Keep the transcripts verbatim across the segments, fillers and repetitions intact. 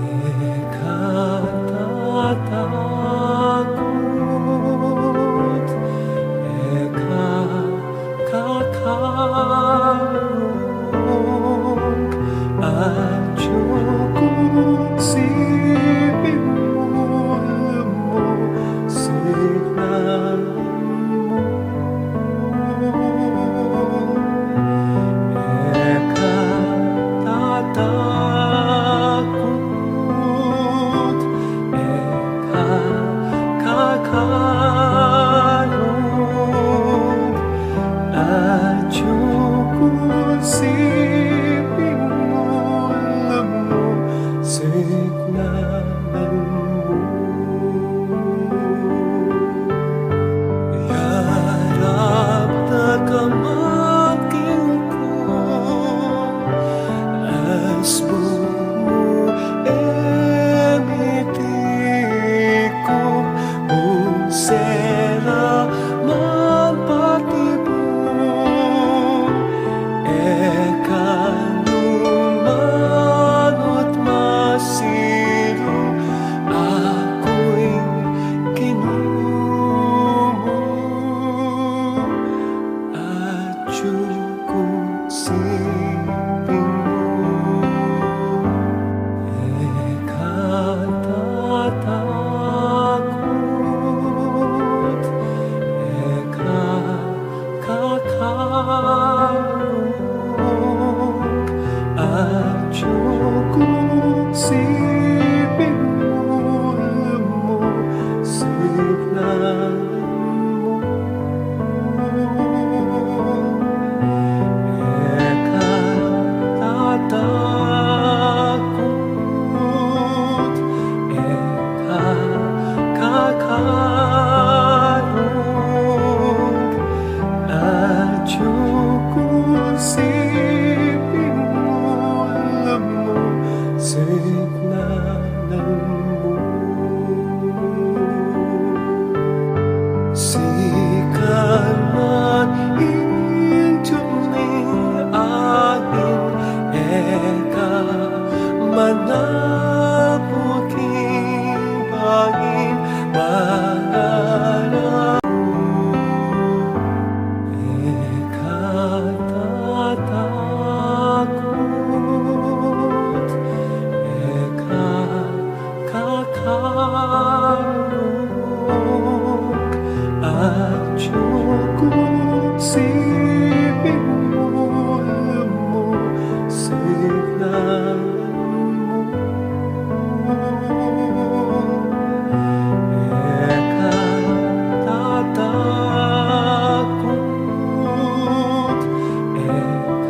E ka tatakut, e ka kakalung, atiu ku siping mu, lumusignan mu. E ka tatakut, e ka kakalung, atiu ku siping mu, lumusignan mu. Yarap na ka king ku, asbung mu e mitikum, ung sera man patibung, e ka nu manut masiru, aku ing Ginu mu, atiu ku siping mu. E ka tatakut, e ka kakalung, atiu ku siping mu, lumusignan mu. E ka tatakut, e ka kakalung, atiu ku siping mu, lumusignan mu. Sikan man ing tuming angin, e ka manapu king bangin, mangarap e ka tatakut, e ka kakalung, atiu ku siping mu, lumusignan mu. E ka tatakut, e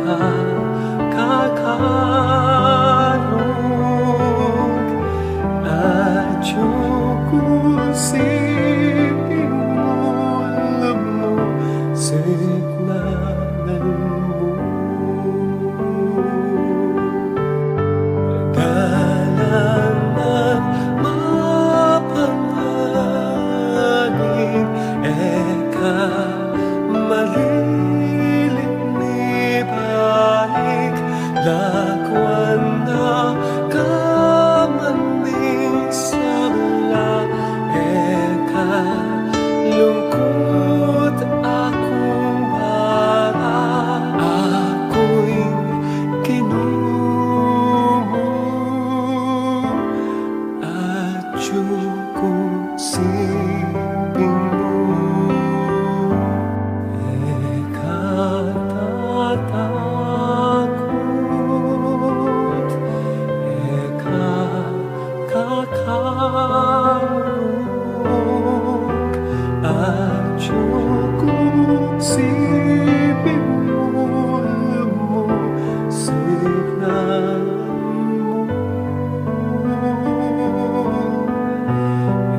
ka kakalung, atiu ku siping mu, lumusignan mu. Dalan nang mapanganin, e ka maliling mibalik, lakwan na ka man ning sabla, e ka lungkut, aku ing bala, aku ing Ginu mu, atiu ku siping mu. E ka tatakut, e ka kakalung, atiu ku siping mu, lumusignan mu.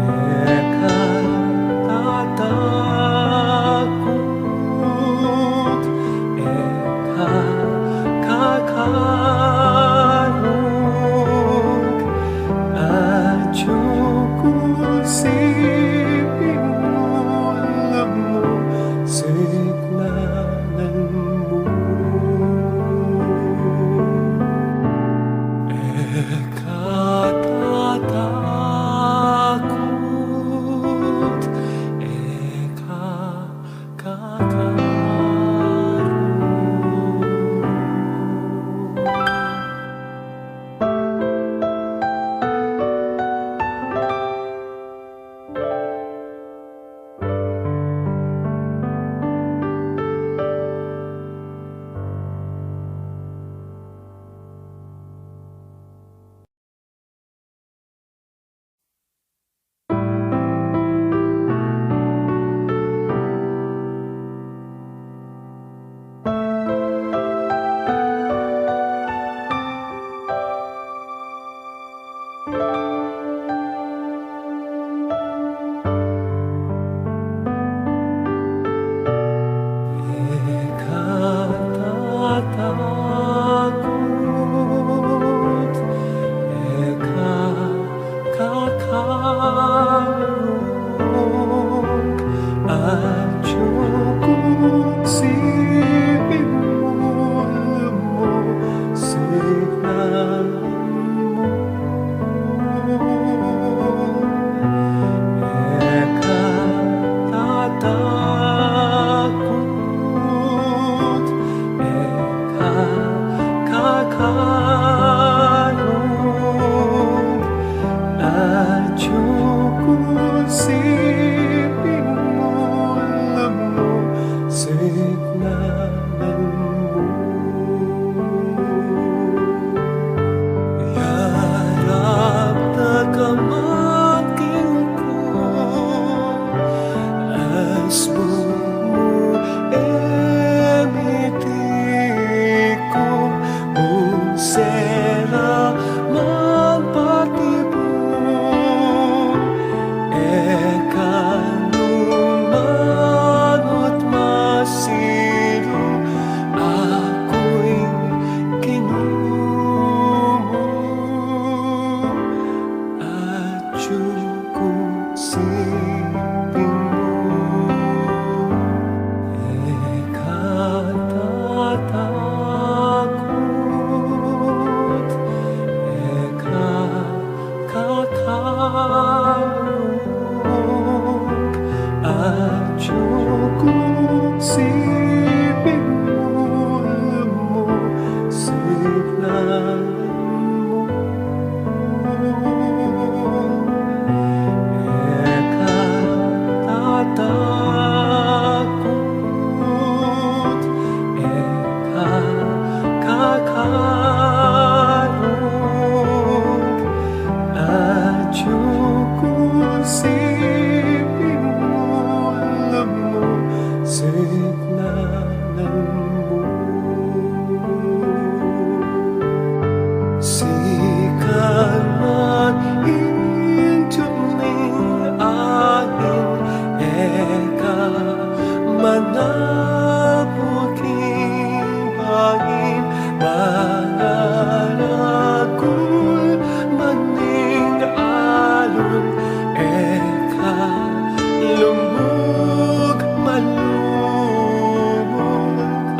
E ka tatakut, e ka kakalung, atiu Signalan mu. E ka tatakut, e ka kakarung. E ka tatakut, e ka kakarung, atiu ku siping mu, signalan mu. E ka tatakut, e ka kakarung, atiu ku siping mu, signalan mu. Yarap na ka makiku, asbun mu e mitiku, nung sera man patibu, e ka nu manut masilu, aku ing Ginu mu, atiu ku siping mu. E ka tatakut, e ka kakarung, atiu ku siping mu, signalan mu. E ka tatakut, e ka kakarung, atiu ku siping mu, signalan mu. Sikan man ing tuming angin, e ka manabuk ing bangin, mangaragul man ing alung, e ka lumug man lumug,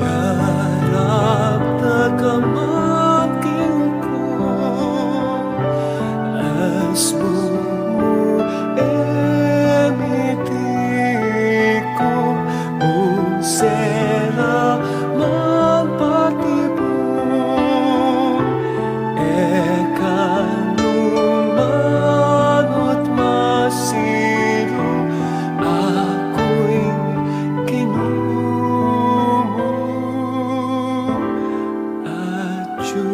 Yarap na ka man king ku, asbun mu e miti ku, unsera man patibu, e ka nu manut masiru, aku ing Ginu mu, atyu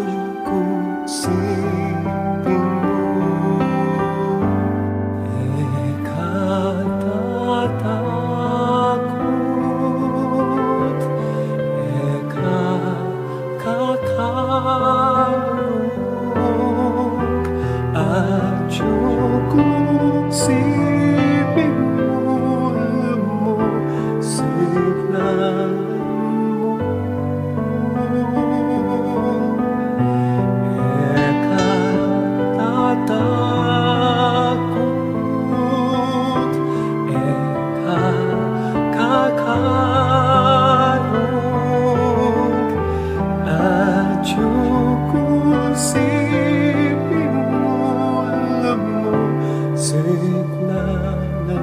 ku siping mu. E ka tatakut, e ka kakarung, atyu ku siping mu, lumusignan mu. E ka tatakut, e ka kakarung, atyu ku siping mu, lumusignan mu.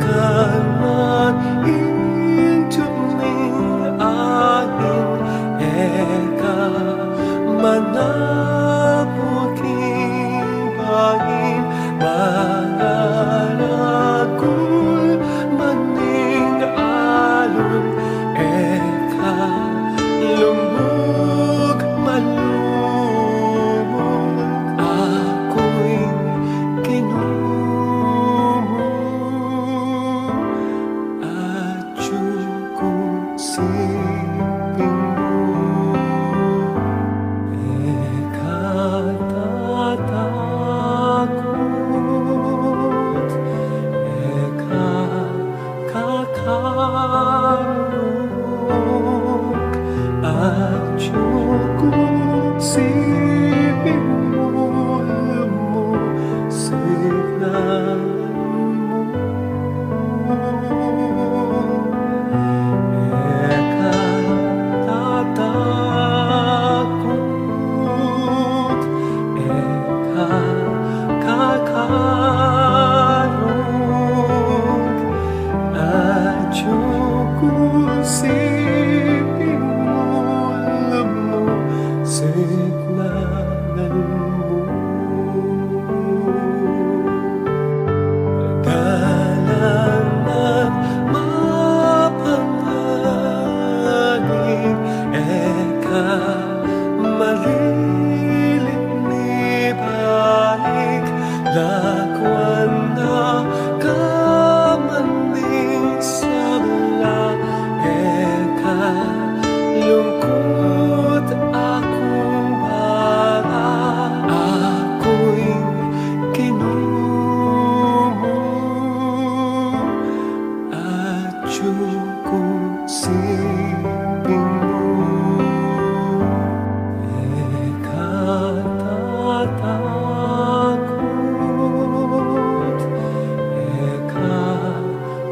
Sikanan ing duming angin, e ka manapul king bangin, maragul man ing alung, e ka lumug malumug, aku ing Ginu mu, atyu ku siping mu. E ka tatakut, e ka kakarung, atyu ku siping mu, lumusignan mu. E ka tatakut, e ka kakarung, atyu ku siping mu, lumusignan mu. Dalan nang mapanganib, e ka malilit mibalik, lakwan na ka man ning sabla, e ka lungkut akung bara, aku ing Ginu mu, atyu ku siping mu. E ka tatakut, e ka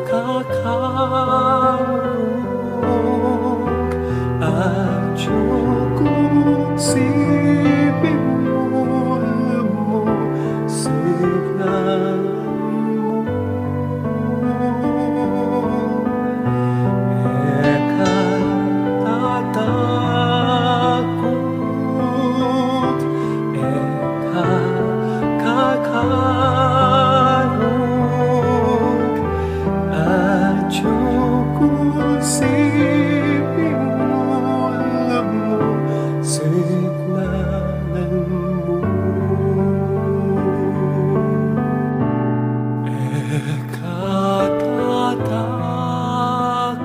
kakarung, atyu ku siping mu, lumusignan mu. E ka tatakut, e ka kakarung, atyu ku siping mu, lumusignan mu. E ka tatakut.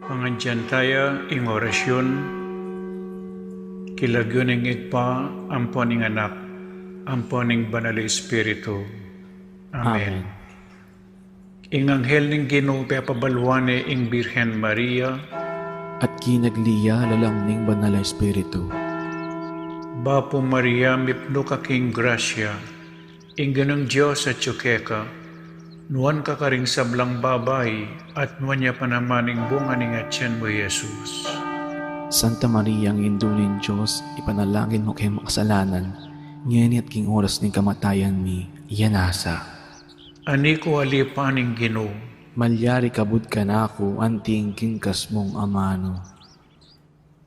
Pangadyan taya ing orasyun, king lagyu ning Ibpa, ampo ning Anak, ampo ning Banal a Espiritu. Amen. Amen. Ing anghel ning Ginu pepabaluan ne ing Birhen Maria. At kinagli ya lalam ning Banal a Espiritu. Bapu Maria, mipnu ka king grasya, ing Ginung Dios atyu keka, nuan ka karing sablang babai, at nuan ya pa naman ing bunga ning atian mu, Jesus. Santa Maria, Indu ning Dios, ipanalangin mu keng makasalanan, ngeni at king oras ning kamatayan mi. Amen. Ani ku ali pa ning Ginu. Malyari kabud kanaku anti ing kingkas mung amanu.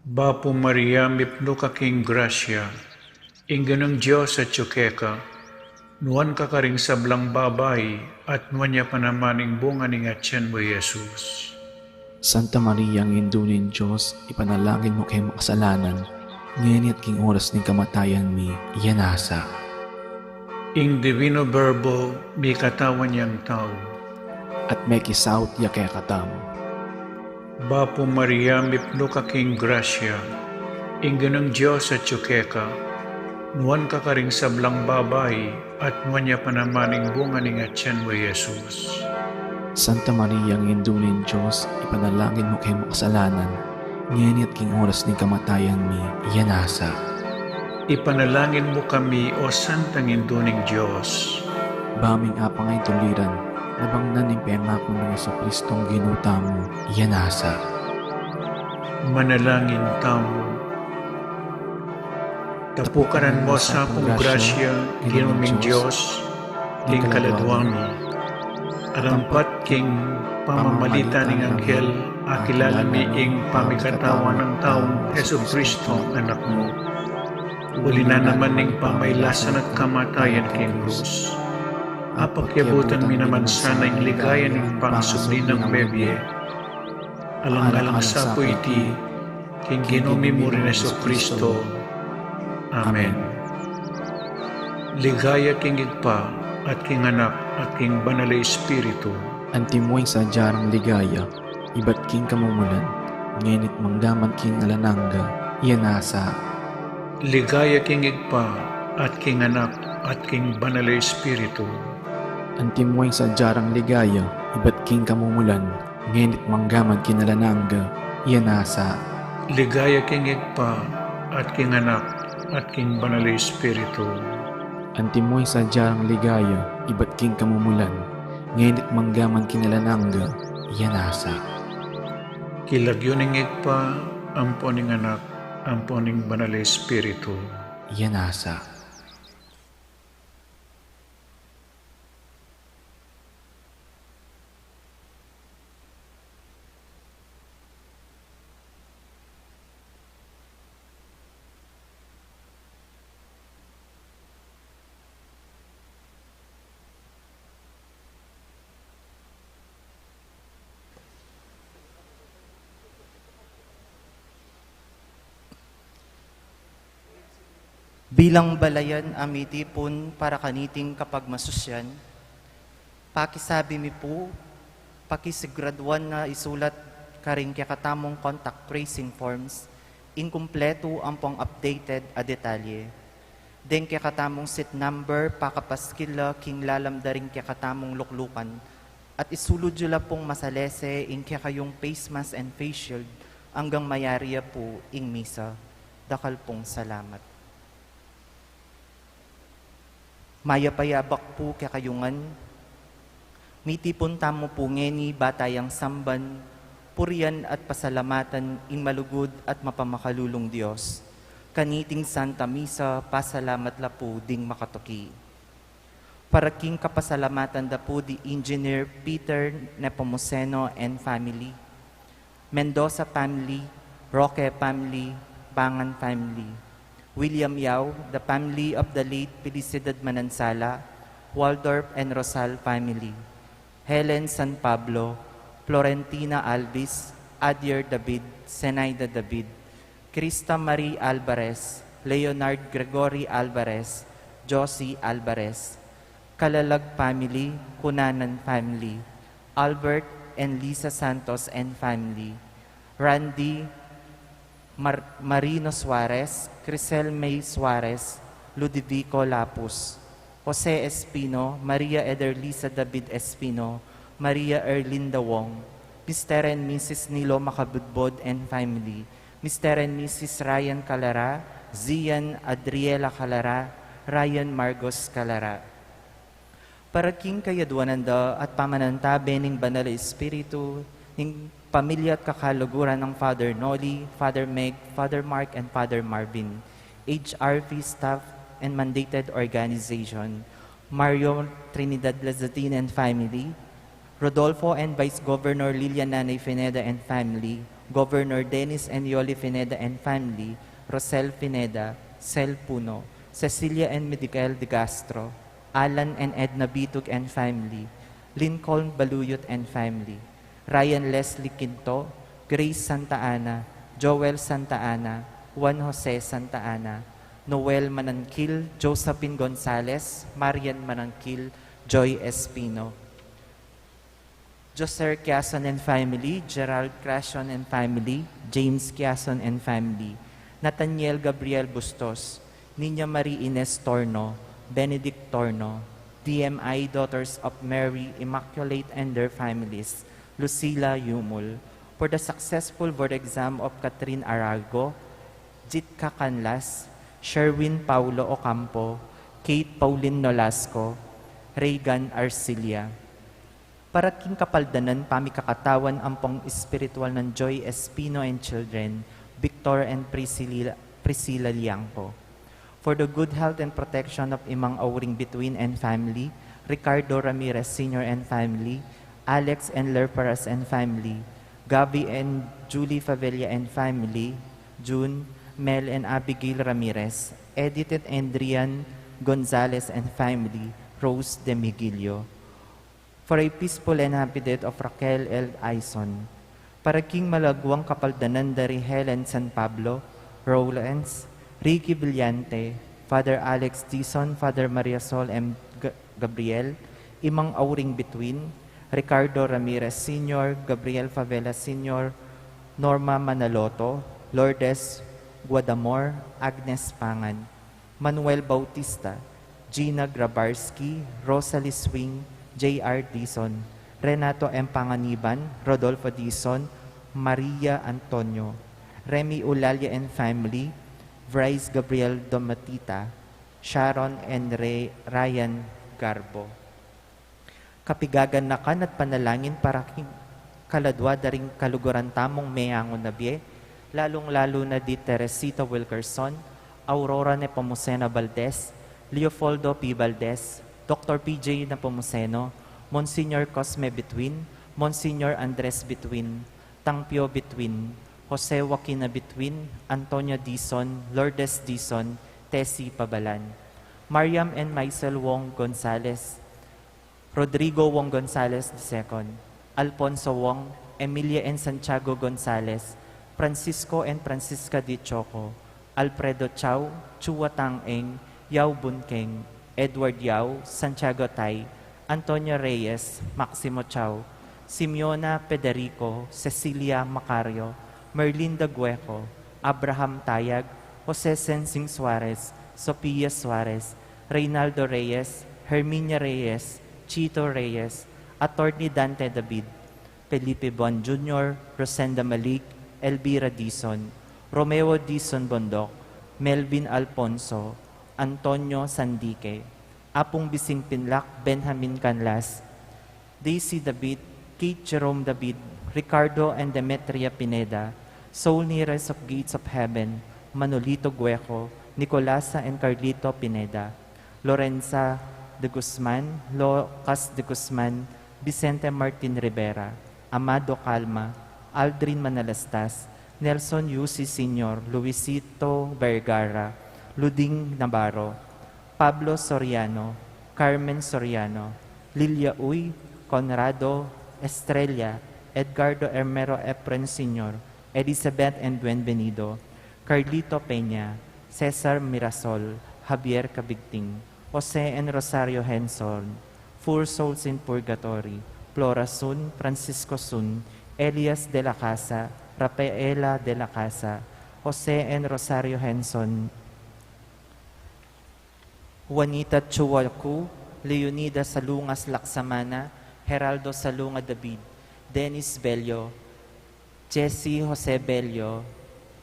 Bapu Maria, mipnu ka king grasya, ing Ginung Dios atyu keka, nuan ka karing sablang babai, at nuan ya pa naman ing bunga ning atian mu, Jesus. Santa Maria, Indu ning Dios, ipanalangin mu keng makasalanan, ngeni at king oras ning kamatayan mi. Amen. Ing Divino Verbo, mikatawan yang tau. At mekisaut ya kekatamu. Bapu Maria, mipnu ka king grasya, ing Ginung Dios atyu keka, nuan ka karing sablang babai, at nuan ya pa naman ing bunga ning atian mu, Jesus. Santa Maria, Indu ning Dios, ipanalangin mu keng makasalanan, ngeni at king oras ning kamatayan mi. Amen. Ipanalangin mu kami, O Santang Indu ning Dios. Ba ming apang a ituliran, nabangnan ning pengaku nang Jesucristong Ginu tamu. Amen. Manalangin tamu. Tapukanan mu sa pung grasya, Ginu ming Dios, ding kaladua mi. Arampat king pamamalitan ning anghel, akilala mi ing pamikatawan nang taung Jesucristo, Anak mu. Uli na naman ning pamailasan at kamatayan king krus, apakyabutan mi naman sana ing ligaya ning pangasubli nang mebie. Alang-alang sa pu iti, king Ginu mi mu ring Jesucristo. Amen. Ligaya king Ibpa, at king Anak, at king Banal a Espiritu. Antimo ing sadya rang ligaya, ibat king kamumulan, ngeni't manggaman king alang angga. Amen. Ligaya king Ibpa, at king Anak, at king Banal a Espiritu. Antimo ing sadya rang ligaya, ibat king kamumulan, ngeni't manggaman king alang angga. Amen. Ligaya king Ibpa, at king Anak, at king Banal a Espiritu. Antimo ing sadya rang ligaya, ibat king kamumulan, ngeni't manggaman king alang angga. Amen. King lagyu ning Ibpa, ampo ning Anak, ampo ning Banal a Espiritu. Amen. Bilang balayan a mitipun para kaniting kapagmasusyan, pakisabi mi pu, pakisiguraduan na isulat karing kekatamung contact tracing forms ing kumpletu ampong updated a detalye. Deng kekatamung seat number, pakapaskil la king lalam da ring kekatamung luklukan, at isulud yu la pung masalese ing kekayung face mask and face shield anggang mayari ya pu ing misa. Dakal pung salamat. Mayap a yabak pu kekayu ngan. Mitipun tamu pu ngeni ba tayang samban, purian at pasalamatan ing malugud at mapamakalulung Dios. Kaniting Santa Misa, pasalamat la pu ding makatuki. Para king kapasalamatan da pu di Engineer Peter Nepomuceno and family, Mendoza family, Roque family, Bangan family, William Yao, the family of the late Felicidad Manansala, Waldorf and Rosal family, Helen San Pablo, Florentina Alvis, Adier David, Zenaida David, Krista Marie Alvarez, Leonard Gregory Alvarez, Josie Alvarez, Calalag family, Cunanan family, Albert and Lisa Santos and family, Randy, Mar-, Marino Suarez, Crisel May Suarez, Ludovico Lapus, Jose Espino, Maria Ederlisa David Espino, Maria Erlinda Wong, Mister and Missus Nilo Makabudbod and family, Mister and Missus Ryan Calara, Zian Adriela Calara, Ryan Marcos Calara. Para king kayadwanan da at pamanantabe ning Banal a Espiritu, ning pamilya at kakaluguran nang Father Noli, Father Meg, Father Mark, and Father Marvin, H R V staff, and mandated organization, Mario Trinidad Lazatin and family, Rodolfo and Vice Governor Lilian Nanay Pineda and family, Governor Dennis and Yoli Pineda and family, Rosel Pineda, Sel Puno, Cecilia and Miguel de Castro, Alan and Edna Bitug and family, Lincoln Baluyot and family, Ryan Leslie Quinto, Grace Santa Ana, Joel Santa Ana, Juan Jose Santa Ana, Noel Manangkil, Josephine Gonzalez, Marian Manangkil, Joy Espino. Joser Quiason and family, Gerald Quiason and family, James Quiason and family, Nathaniel Gabriel Bustos, Nina Marie Ines Torno, Benedict Torno, D M I Daughters of Mary Immaculate and their families, Lucila Yumul, for the successful board exam of Catherine Arago, Jitka Canlas, Sherwin Paulo Ocampo, Kate Pauline Nolasco, Reagan Arcilia. Para king kapaldanan pamikakatawan ampong espiritual nang Joy Espino and children, Victor and Priscilla, Priscilla Liangco. For the good health and protection of Imang Auring Bituin and family, Ricardo Ramirez Senior and family, Alex and Lerparas and family, Gavi and Julie Favela and family, June, Mel and Abigail Ramirez, Edith and Adrian Gonzalez and family, Rose Demigilio. For a peaceful and happy death of Raquel L. Aison. Para king malagwang kapaldanan da ri Helen San Pablo, Rowlands, Ricky Brillante, Father Alex Dizon, Father Mariasol M. G-, Gabriel, Imang Auring Bituin, Ricardo Ramirez Senior, Gabriel Favela Senior, Norma Manaloto, Lourdes Guadamor, Agnes Pangan, Manuel Bautista, Gina Grabarski, Rosalie Swing, J R Dizon, Renato M. Panganiban, Rodolfo Dizon, Maria Antonio, Remy Ulalia and family, Bryce Gabriel Domatita, Sharon and Ray, Ryan Garbo. Kapigaganakan at panalangin para king kaladwa da ring kaluguran tamung meangu na bie, lalung-lalu na di Teresita Wilkerson, Aurora Nepomuceno Valdez, Leopoldo P. Valdez, Doctor P J Nepomuceno, Monsignor Cosme Bituin, Monsignor Andres Bituin, Tangpio Bituin, Jose Joaquina Bituin, Antonio Dizon, Lourdes Dizon, Tessie Pabalan, Mariam and Maisel Wong Gonzalez, Rodrigo Wong Gonzalez the second, Alfonso Wong, Emilia and Santiago Gonzalez, Francisco and Francisca de Choco, Alfredo Chau, Chua Tang Eng, Yau Bun Keng, Edward Yau, Santiago Tai, Antonio Reyes, Maximo Chau, Simeona Federico, Cecilia Macario, Merlinda Gueco, Abraham Tayag, Jose Sensing Suarez, Sofia Suarez, Reynaldo Reyes, Herminia Reyes, Chito Reyes, Attorney Dante David, Felipe Bon Junior, Rosenda Malik, Elvira Dizon, Romeo Dizon Bondoc, Melvin Alfonso, Antonio Sandique, Apung Bising Pinlac, Benjamin Canlas, Daisy David, Kate Jerome David, Ricardo and Demetria Pineda, Soul Nires of Gates of Heaven, Manolito Gueco, Nicolasa and Carlito Pineda, Lorenza de Guzman, Lucas de Guzman, Vicente Martin Rivera, Amado Calma, Aldrin Manalastas, Nelson Yusi Senior, Luisito Vergara, Luding Navarro, Pablo Soriano, Carmen Soriano, Lilia Uy, Conrado Estrella, Edgardo Hermero Efren Senior, Elizabeth and Dwayne Venido, Carlito Peña, Cesar Mirasol, Javier Cabigting, Jose and Rosario Henson, Four Souls in Purgatory, Flora Sun, Francisco Sun, Elias de la Casa, Rafaela de la Casa, Jose and Rosario Henson, Juanita Chuacu, Leonida Salungas Laksamana, Heraldo Salunga David, Dennis Bello, Jesse Jose Bello,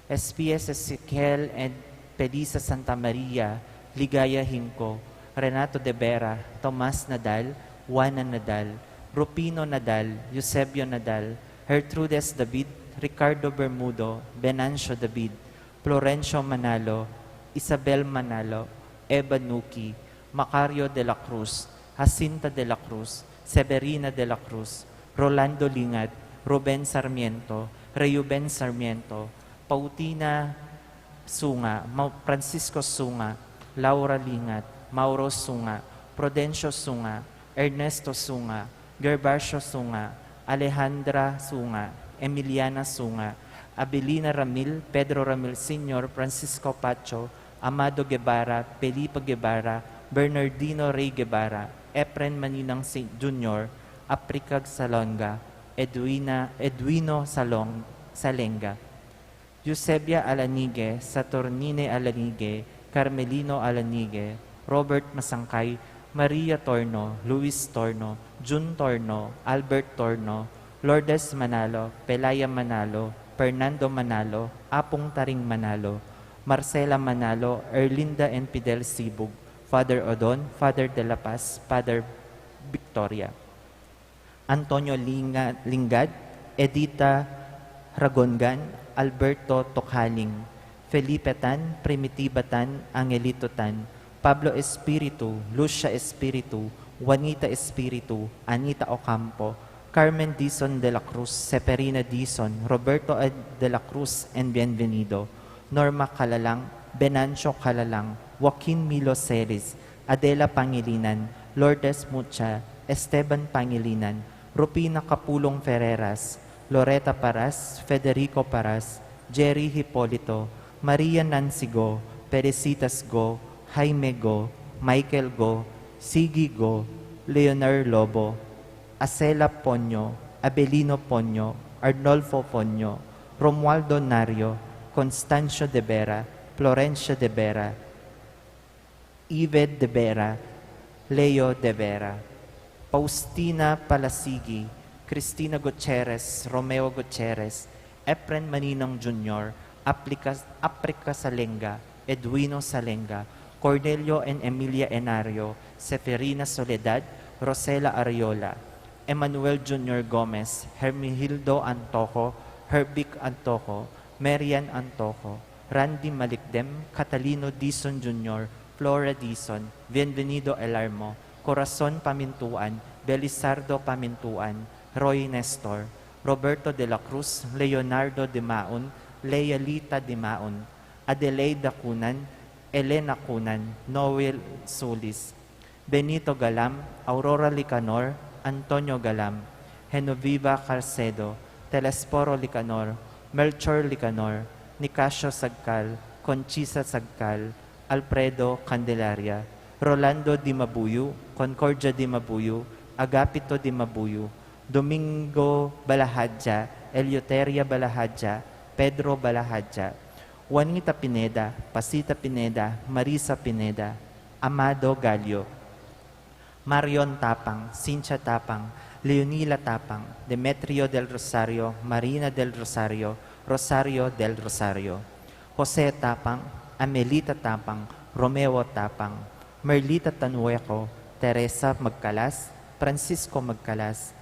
S P S Ezekiel and Felisa Santa Maria, Ligaya Hinco, Renato de Vera, Tomas Nadal, Juana Nadal, Rufino Nadal, Eusebio Nadal, Gertrudes David, Ricardo Bermudo, Venancio David, Florencio Manalo, Isabel Manalo, Eva Nuki, Macario de la Cruz, Jacinta de la Cruz, Severina de la Cruz, Rolando Lingat, Ruben Sarmiento, Reuben Sarmiento, Pautina Sunga, Mau-, Francisco Sunga, Laura Lingat, Mauro Sunga, Prudencio Sunga, Ernesto Sunga, Gervasio Sunga, Alejandra Sunga, Emiliana Sunga, Abelina Ramil, Pedro Ramil Senior, Francisco Pacho, Amado Guevara, Felipe Guevara, Bernardino Rey Guevara, Efren Maninang Saint Junior, Apricag Salonga, Edwina, Edwino Salong, Salenga, Eusebia Alanigue, Saturnine Alanigue, Carmelino Alanigue, Robert Masangkay, Maria Torno, Luis Torno, Jun Torno, Albert Torno, Lourdes Manalo, Pelaya Manalo, Fernando Manalo, Apung Taring Manalo, Marcela Manalo, Erlinda and Fidel Sibug, Father Odon, Father de la Paz, Father Victoria. Antonio Linga-, Lingad, Edita Ragongan, Alberto Tokhaling, Felipe Tan, Primitiba Tan, Angelito Tan, Pablo Espiritu, Lucia Espiritu, Juanita Espiritu, Anita Ocampo, Carmen Dizon de la Cruz, Seferina Dizon, Roberto Ed de la Cruz, and Bienvenido, Norma Calalang, Venancio Calalang, Joaquin Milo Celis, Adela Pangilinan, Lourdes Mucha, Esteban Pangilinan, Rufina Capulong Ferreras, Loreta Paras, Federico Paras, Jerry Hipolito, Maria Nancy Go, Felicitas Go, Jaime Go, Michael Go, Sigi Go, Leonor Lobo, Acela Ponyo, Abelino Ponyo, Arnolfo Ponyo, Romualdo Nario, Constancio de Vera, Florencio de Vera, Ived de Vera, Leo de Vera, Faustina Palasigi, Cristina Gutierrez, Romeo Gutierrez, Efren Maninong Junior, Aplica-, Africa Salenga, Edwino Salenga, Cornelio and Emilia Enario, Seferina Soledad, Rosela Ariola, Emmanuel Junior Gomez, Hermihildo Antoco, Herbic Antoco, Marian Antoco, Randy Malikdem, Catalino Dizon Junior, Flora Dizon, Bienvenido Elarmo, Corazon Pamintuan, Belisardo Pamintuan, Roy Nestor, Roberto de la Cruz, Leonardo Dimaun, Lealita Dimaun, Adelaide Cunan, Elena Cunan, Noel Solis, Benito Galam, Aurora Licanor, Antonio Galam, Genoveva Carcedo, Telesforo Licanor, Melchor Licanor, Nicasio Sagcal, Conchisa Sagcal, Alfredo Candelaria, Rolando Dimabuyu, Concordia Dimabuyu, Agapito Dimabuyu, Domingo Balahadja, Eleuteria Balahadja, Pedro Balahadja, Juanita Pineda, Pasita Pineda, Marisa Pineda, Amado Gallo, Marion Tapang, Cynthia Tapang, Leonila Tapang, Demetrio del Rosario, Marina del Rosario, Rosario del Rosario, Jose Tapang, Amelita Tapang, Romeo Tapang, Merlita Tanueco, Teresa Magcalas, Francisco Magcalas,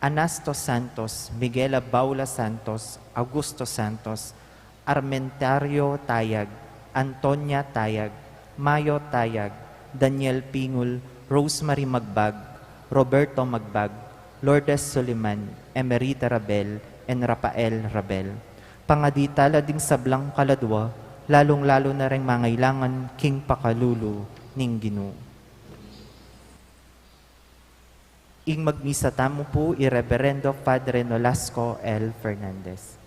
Anasto Santos, Miguela Baula Santos, Augusto Santos, Armentario Tayag, Antonia Tayag, Mayo Tayag, Daniel Pingul, Rosemary Magbag, Roberto Magbag, Lourdes Soliman, Emerita Rabel, and Rafael Rabel. Pangadi tala ding sablang kaladwa, lalung-lalu na reng mangailangan king pakalulu ning Ginu. Ing magmisa tamu pu i Reverendo Padre Nolasco L Fernandez.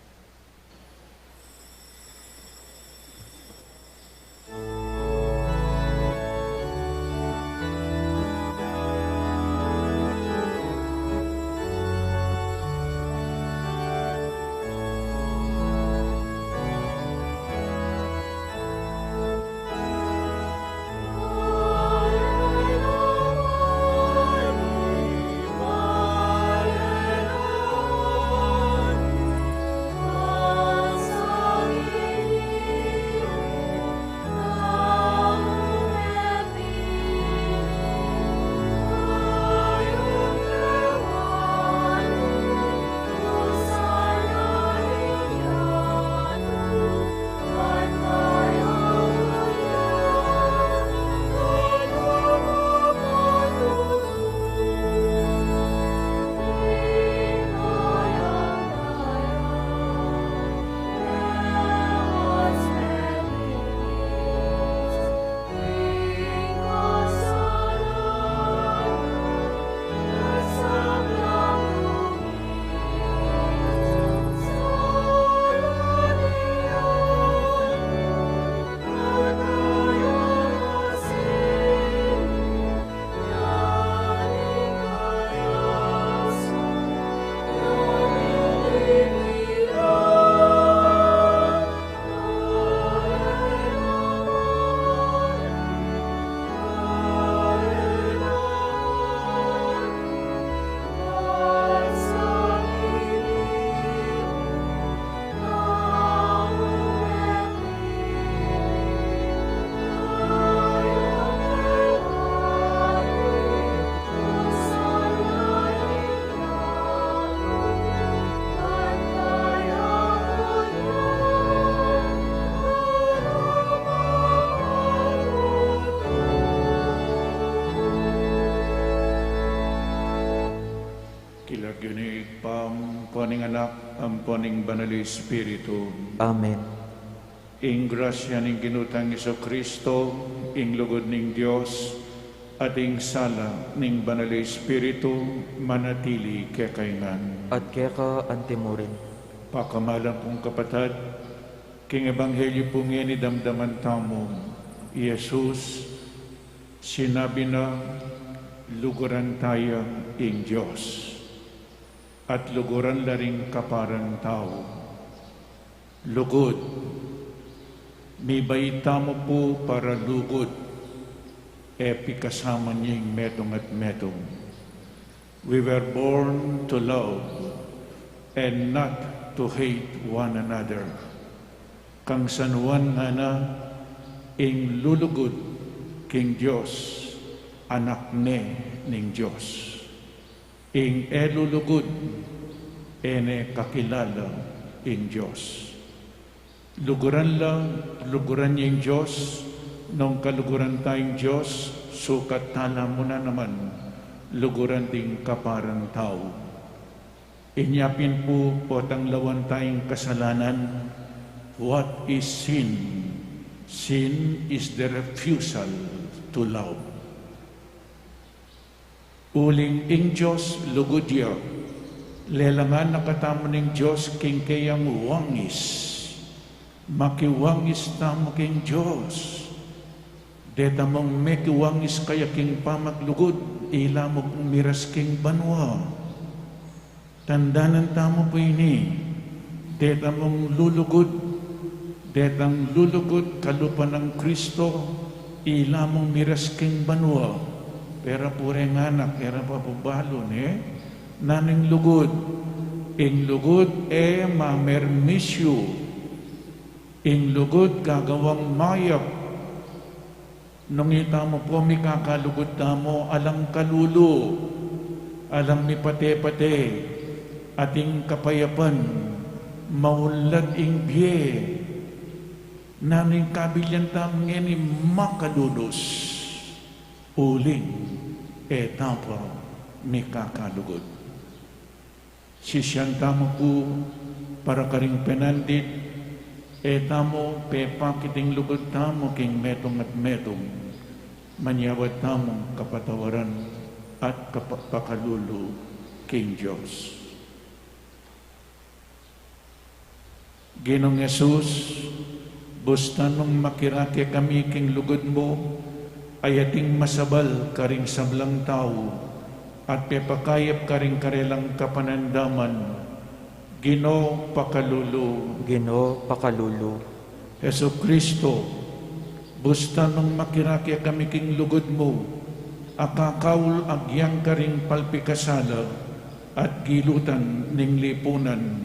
Anak, ampo ning Banal a Espiritu. Amen. Ing grasya ning Ginu tang Jesucristo, ing lugud ning Dios, at ing sala ning Banal a Espiritu, manatili kekayu ngan. At keka antimurin. Pakamalan kung kapatad, king Ebanghelyo pu ngeni damdaman tamu, i Jesus, sinabi na, "Luguran taya ing Dios, at luguran la ring kaparang tau." Lugud. Mibait tamu pu para lugud, e pikasaman ya ing metung at metung. We were born to love and not to hate one another. Kang San Juan ngana, ing lulugud king Dios, anak ne ning Dios. Ing e lulugud, e ne kakilala ing Dios. Luguran la, luguran ya ing Dios, nung kaluguran ta ing Dios, sukat tala mu na naman, luguran ding kaparang tau. Inya pin pu, potang lawan ta ing kasalanan, what is sin? Sin is the refusal to love. Uling ing Dios lugud ya, lelangan na katamu ning Dios king keyang wangis. Makiwangis tamu king Dios. Deta mung mekiwangis kaya king pamaglugud, ila mu pung miras king banua. Tandanan tamu pu ini, deta mung lulugud, detang lulugud kalupa nang Kristo, ila mung miras king banua, pera pu reng anak, pera pa pu balu, ne? Nanu ing lugud? Ing lugud e mamermisyu, ing lugud gagawang mayap. Nung itamu pu mikakalugud tamu, alang kalulu, alang mipate-pate, ating kapayapan, maulad ing bie. Nanu ing kabilian tamu ngeni? Makalulus, uling e tamu pa mikakalugud. Sisian tamu pu para karing penandit, e tamu pepakit ing lugud tamu king metung at metung, manyawad tamung kapatawaran at kapa-, pakalulu king Dios. Ginung Jesus, busta nung makirake kami king lugud mu, a ating masabal karing sablang tau, at pepakayap karing karelang kapanandaman, Ginu, pakalulu. Ginu, pakalulu. Jesucristo, busta nung makirake kami king lugud mu, a kakaul agyang karing palpikasala at gilutan ning lipunan,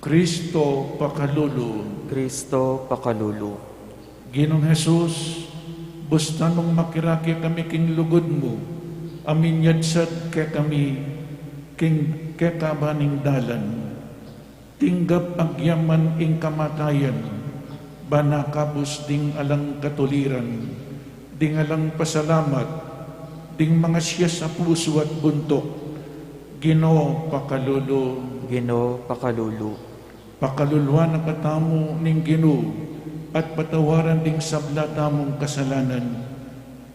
Kristo, pakalulu. Kristo, pakalulu. Ginung Jesus, busta nung makirake kami king lugud mu, a minyadsad kekami king kekaban ning dalan, tinggap agyaman ing kamatayan, ban akabus ding alang katuliran, ding alang pasalamat, ding mangasias a pusu at buntuk, Ginu, pakalulu. Ginu, pakalulu. Pakaluluan na katamu ning Ginu, at patawaran ding sabla tamung kasalanan.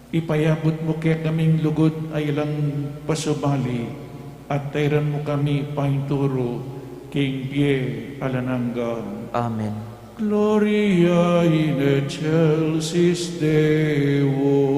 Ipayabut mu kekami ing lugud a alang pasubali, at tairan mu kami painturu king bie alang angga. Amen. Gloria in excelsis Deo.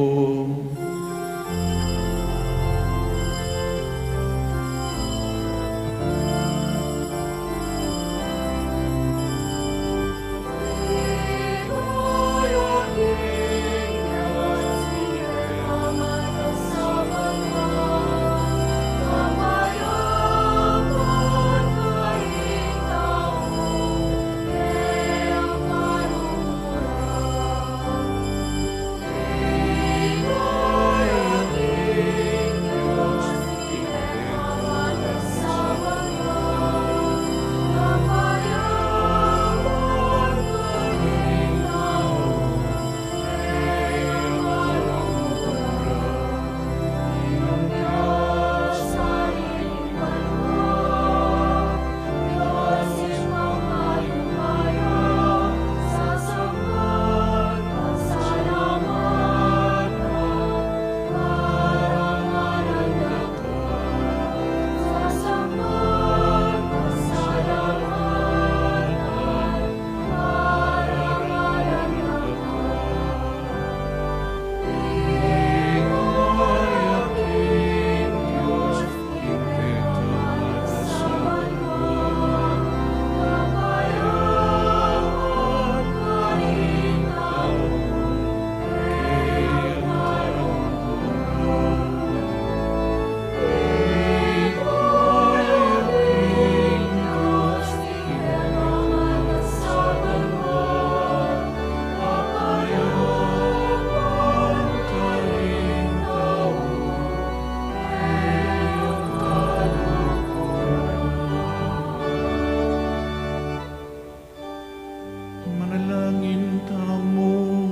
Manalangin tamu.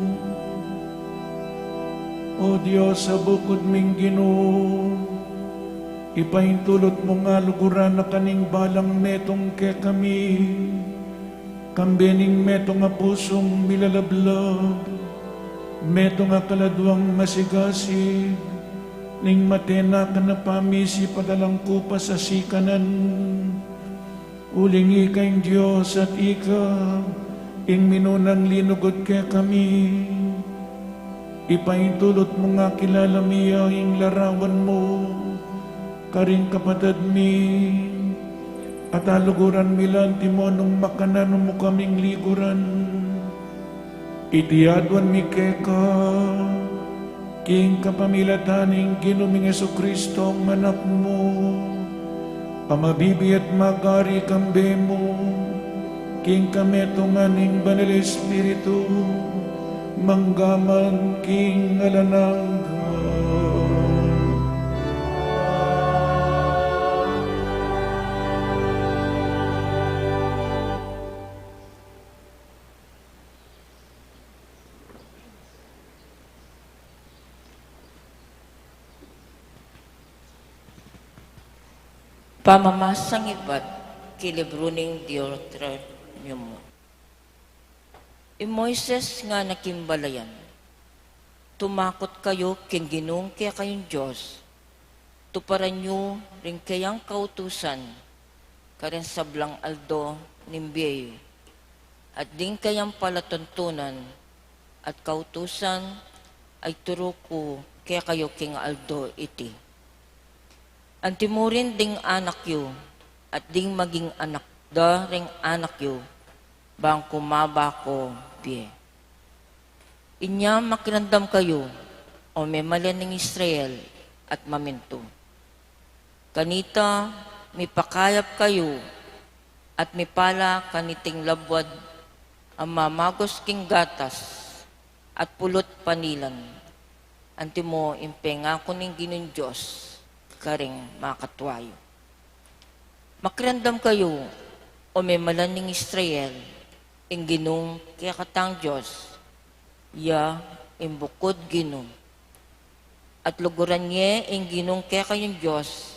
O Dios a bukud ming Ginu, ipaintulut mu nga luguran a kaning balang metung kekami, kambe ning metung a pusung milalablab, metung a kaladuang masigasig, ning mate na ka na pamisi padalang kupas a sikanan. Uling ika ing Dios at ika ing minunang linugud kekami. Ipaintulut mu nga kilala mi ya ing larawan mu karing kapatad mi, at aluguran mi la antimo nung makananu mu kaming liguran. Iti aduan mi keka king kapamilatan ning Ginu ming Jesucristo, a Anak mu, a mabibie at magari kambe mu, king kametungan ning Banal Espiritu, mangga man king alang angga. Pamamasang ibat king libru ning Deuteronomio. I Moises ngana king balayan, tumakut kayu king Ginung kekayung Dios, tuparan yu ring keyang kautusan karing sablang aldo ning bie yu, at ding keyang palatuntunan at kautusan a ituru ku kekayu king aldo iti. Antimurin ding anak yu at ding maging anak da ring anak yu, bang kumaba ko bie. Inya makiramdam kayu, o memalen ning Israel, at mamintu. Kanita mipakayap kayu, at mipala kaniting labuad a mamagus king gatas at pulut panilan, antimo ing pengaku ning Ginung Dios karing makatua yu. Makiramdam kayu, o memalen ning Israel, ing Ginung kekatang Dios, iya ing bukud Ginu. At luguran ye ing Ginung kekayung Dios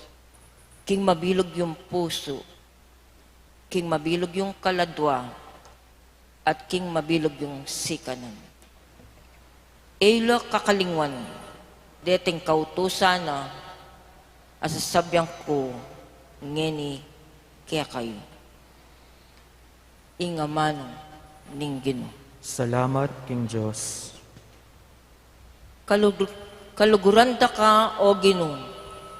king mabilug yung pusu, king mabilug yung kaladua, at king mabilug yung sikanan. E yu la kakalingwan deting kautusan na a sasabian ku ngeni kekayu. Ing amanu ning Ginu. Salamat king Dios. Kalug-, kaluguran da ka, o Ginu,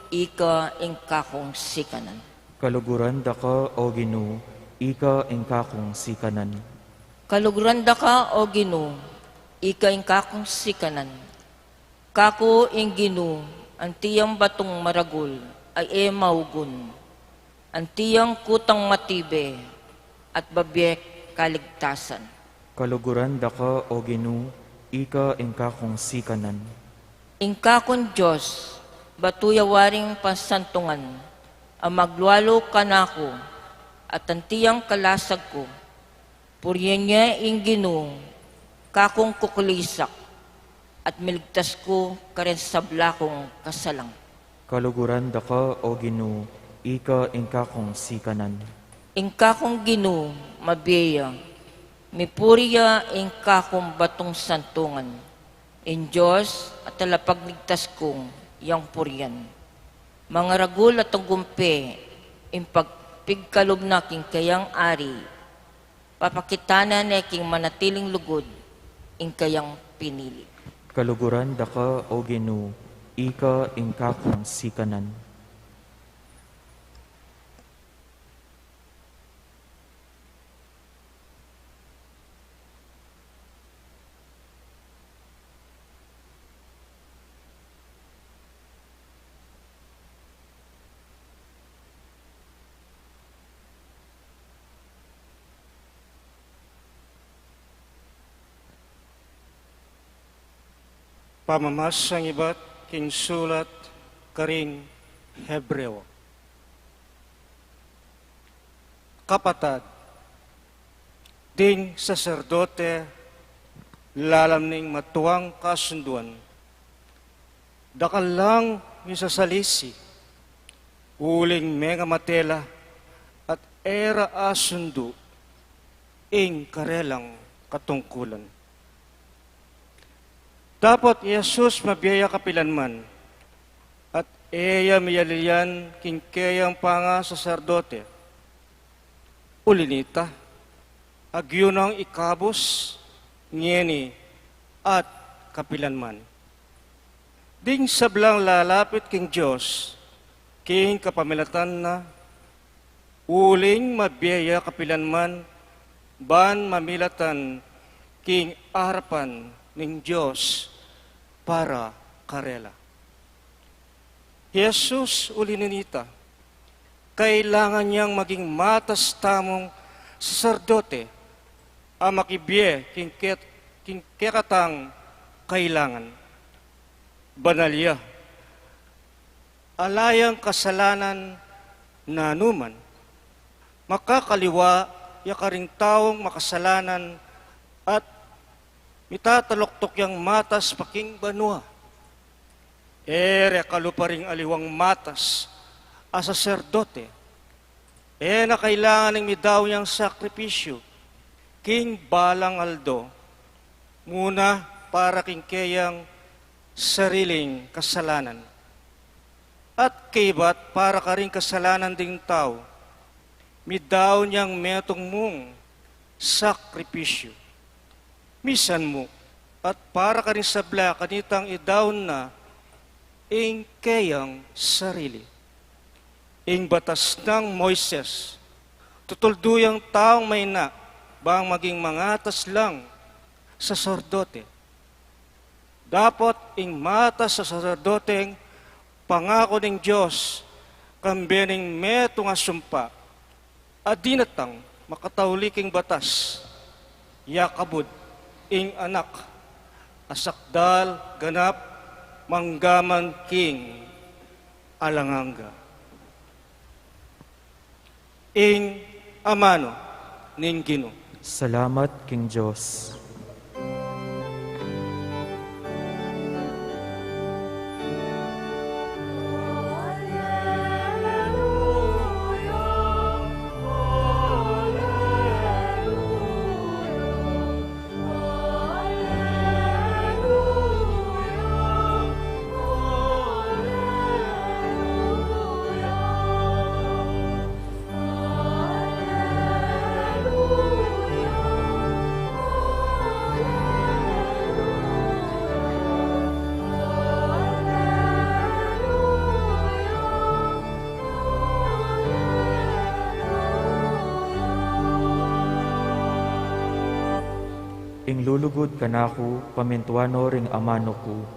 ika ing kakung sikanan. Kaluguran da ka, o Ginu, ika ing kakung sikanan. Kaluguran da ka, o Ginu, ika ing kakung sikanan. Kaku ing Ginu, anti yang batung maragul a e maugun, anti yang kutang matibe at babie kaligtasan. Kaluguran da ka, o Ginu, ika ing kakung sikanan. Ing kakung Dios, batu ya waring pansantungan a maglualu kanaku, at anti yang kalasag ku. Purian ye ing Ginu, kakung kukulisak, at miligtas ku karing sabla kung kasalang. Kaluguran da ka, o Ginu, ika ing kakung sikanan. Ing kakung Ginu, mabie ya, mipuri ya ing kakung batung santungan, ing Dios a talapagligtas kung yang purian. Mangaragul at tagumpe ing pagpigkalub na king kayang ari, papakitan na ne king manatiling lugud ing kayang pinili. Kaluguran da ka, o Ginu, ika ing kakung sikanan. Pamamasang ibat king sulat karing Hebreo. Kapatad, Ding saserdote lalam ning matuang kasunduan, dakal lang misasalisi, uling mengamate la at e ra asundu ing karelang katungkulan. Dapot i Jesus mabie ya kapilanman, at e ya miyalilian king keyang pangasaserdote. Uli nita, agyu nang ikabus ngeni at kapilanman. Ding sablang lalapit king Dios, king kapamilatan na, uling mabie ya kapilanman, ban mamilatan king arapan ning Dios para karela. Jesus, uli na nita, kailangan yang maging matas tamung saserdote a makibie king ket-, king kekatang kailangan. Banal ya. Ala yang kasalanan nanuman. Makakaliwa ya karing taung makasalanan at mitataluktuk yang matas pa king banua. E re kalupa ring aliwang matas a saserdote. E na kailangan ning midaun yang sakripisyu king balang aldo, muna para king keyang sariling kasalanan, at kaybat para karing kasalanan ding tau, midaun yang metung mung sakripisyu. Misan mu, at para karing sabla kanitang idaun na ing keyang sarili. Ing batas nang Moises, tutuldu yang taung mayna bang maging mangatas lang saserdote. Dapot ing matas a saserdoteng pangaku ning Dios, kambe ning metung a sumpa, a dinatang makatauli king batas, ya kabud ing Anak a sakdal ganap manggaman king alang angga. Ing amanu ning Ginu. Salamat king Dios. Ing lulugud kanaku, pamintuan no ring amanu ku,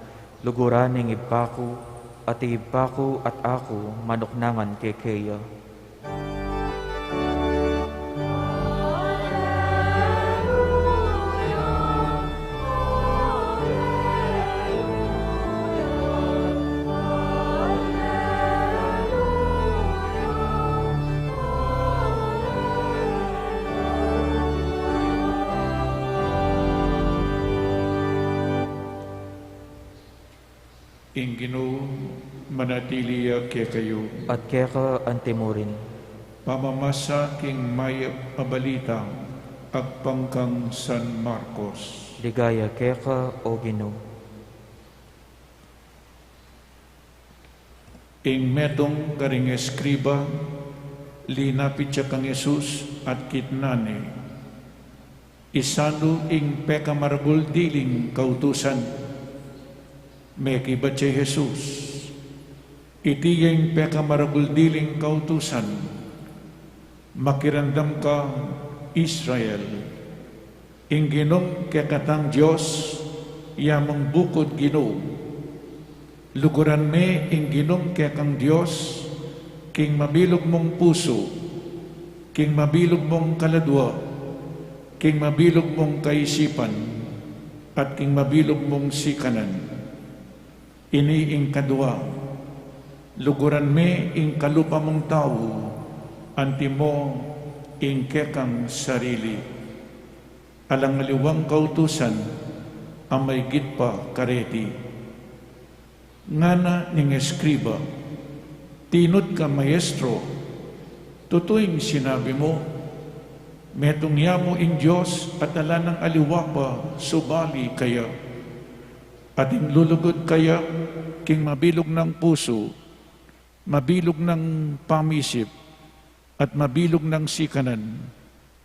luguran ing Ibpa ku, at ing Ibpa ku at aku manuknangan kekeya. Ing Ginu manatili ya kekayu. At keka antimurin. Pamamasa king mayap a balita agpang kang San Marcos. Ligaya keka, O Ginu. Ing metung karing eskriba linapit ya kang Jesus at kitnan ne, "Isanu ing pekamaragul diling kautusan?" Mekibat ya i Jesus, "Iti ya ing pekamaragul diling kautusan, 'Makiramdam ka, Israel, ing Ginung kekatang Dios, ya mung bukud Ginu. Luguran me ing Ginung kekang Dios king mabilug mung pusu, king mabilug mung kaladua, king mabilug mung kaisipan, at king mabilug mung sikanan. Ini ing kadua, luguran me ing kalupa mung tau, antimo ing kekang sarili.'" Alang aliwang kautusan a maigit pa kareti. Ngana ning eskriba, "Tinudka, Maestro, tutu ing sinabi mu, metung ya mu ing Dios at ala nang aliwa pa subali kaya. At ing lulugud kaya king mabilug nang pusu, mabilug nang pamisip, at mabilug nang sikanan,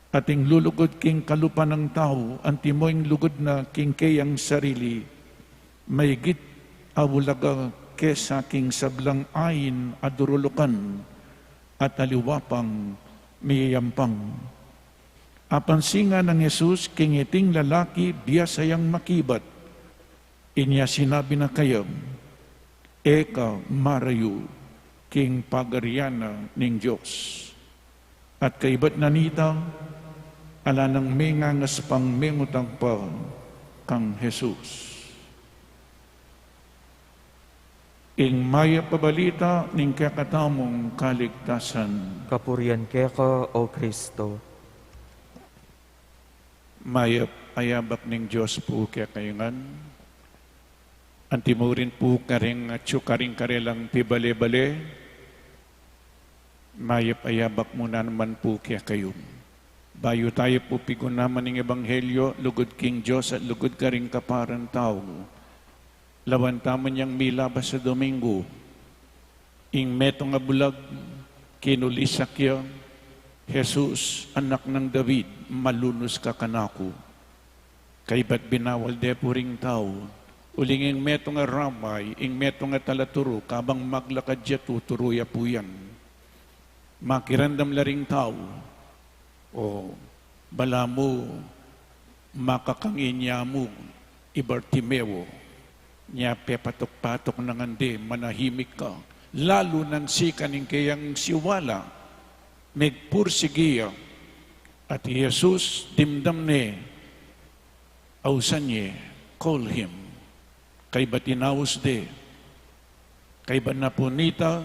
at ing lulugud king kalupa nang tau, antimo ing lugud na king keyang sarili, maigit a bulaga kesa king sablang ain a durulukan, at aliwa pang miyayampang." Apansin nang Jesus king iting lalaki, biasa yang makibat. Inya sinabi na kaya, "E ka marayu king pagarian na ning Dios." At kaibat na nita, ala nang mengangas pang mengutang pa kang Jesus. Ing mayap a balita ning kekatamung kaligtasan. Kapurian keka, O Kristo. Mayap a yabak ning Dios pu kekayu ngan. Antimo rin pu karing atyu karing karelang pibale-bale, mayap a yabak mu naman pu kekayu. Bayu tayu pu pigunaman ing ebanghelyo, lugud king Dios at lugud karing kaparan tau, lawan tamu yang milabas a Domingo. Ing metung a bulag, kinulisak ya, "Jesus, anak nang David, malunus ka kanaku." Kaybat binawal de pu ring tau. Uling ing metung a ramay, ing metung a talaturu, kabang maglakad ya, tuturu ya pu yan. Makiramdam la ring tau, "O, balamu makakangin ya mu i Bartimeo." Nya pepatuk-patuk na ngan de, "Manahimik ka." Lalu nang sikan ing keyang siwala, megpursigi ya. At i Jesus dimdam ne, ausan ye, "Call him." Kaybat inaus de. Kaybat na pu nita,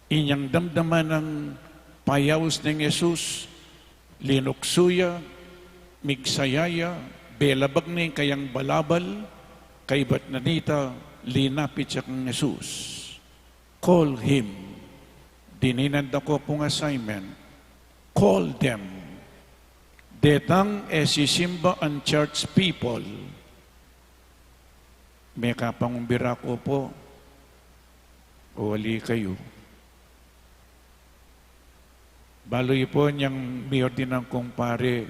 inyang damdaman nang payaus neng Jesus, linuksu ya, migsaya ya, belabag ne ing kayang balabal. Kaybat na nita, linapit ya kang Jesus. "Call him." Dinan da ko pung assignment. "Call them." Detang e sisimba ang church people. Mekapangumbira ku pu, o ali kayu. Balu yu pu, inyang miordinan kung pari,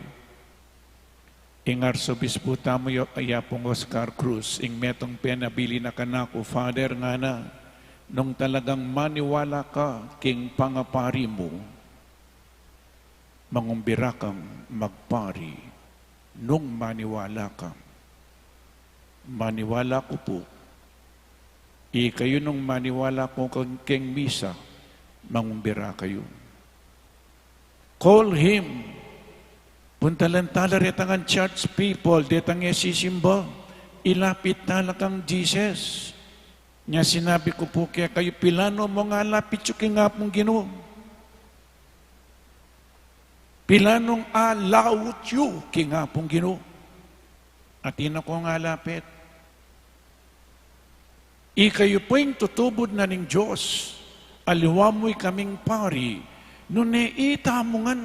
ing Arsobispu tamu ya, ya pung Oscar Cruz, ing metung pin a bili na kanaku, "Father," ngana, "nung talagang maniwala ka king pangapari mu, mangumbira kang magpari nung maniwala ka." Maniwala ku pu. Ikayu, nung maniwala ku keng, keng misa, mangumbira kayu. "Call him." Puntalan tala retang church people, detang e sisimba, ilapit tala kang Jesus. Nya sinabi ku pu kekayu, pilan mung alapit yu king Apung Ginu? Pilan mung alaut yu king Apung Ginu? Atin na kung alapit. Ikayu pu ing tutubud na ning Dios, aliwa mu ikaming pari, nune itamu ngan,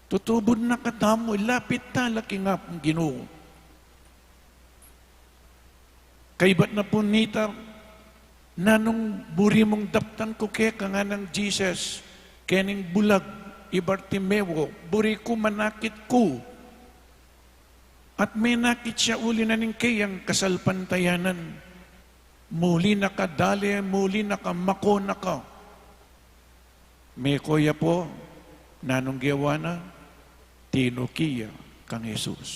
tutubud na katamu, ilapit tala king Apung Ginu. Kaybat na pu nita, "Nanung buri mung daptan ku keka?" nganang Jesus kening bulag i Bartimeo, "Buri ku manakit ku." At menakit ya uli na ning keyang kasalpantayanan. "Muli na ka dale, muli na ka, mako na ka." Meko ya pu, nanung gewa na? Tinuki ya kang Jesus.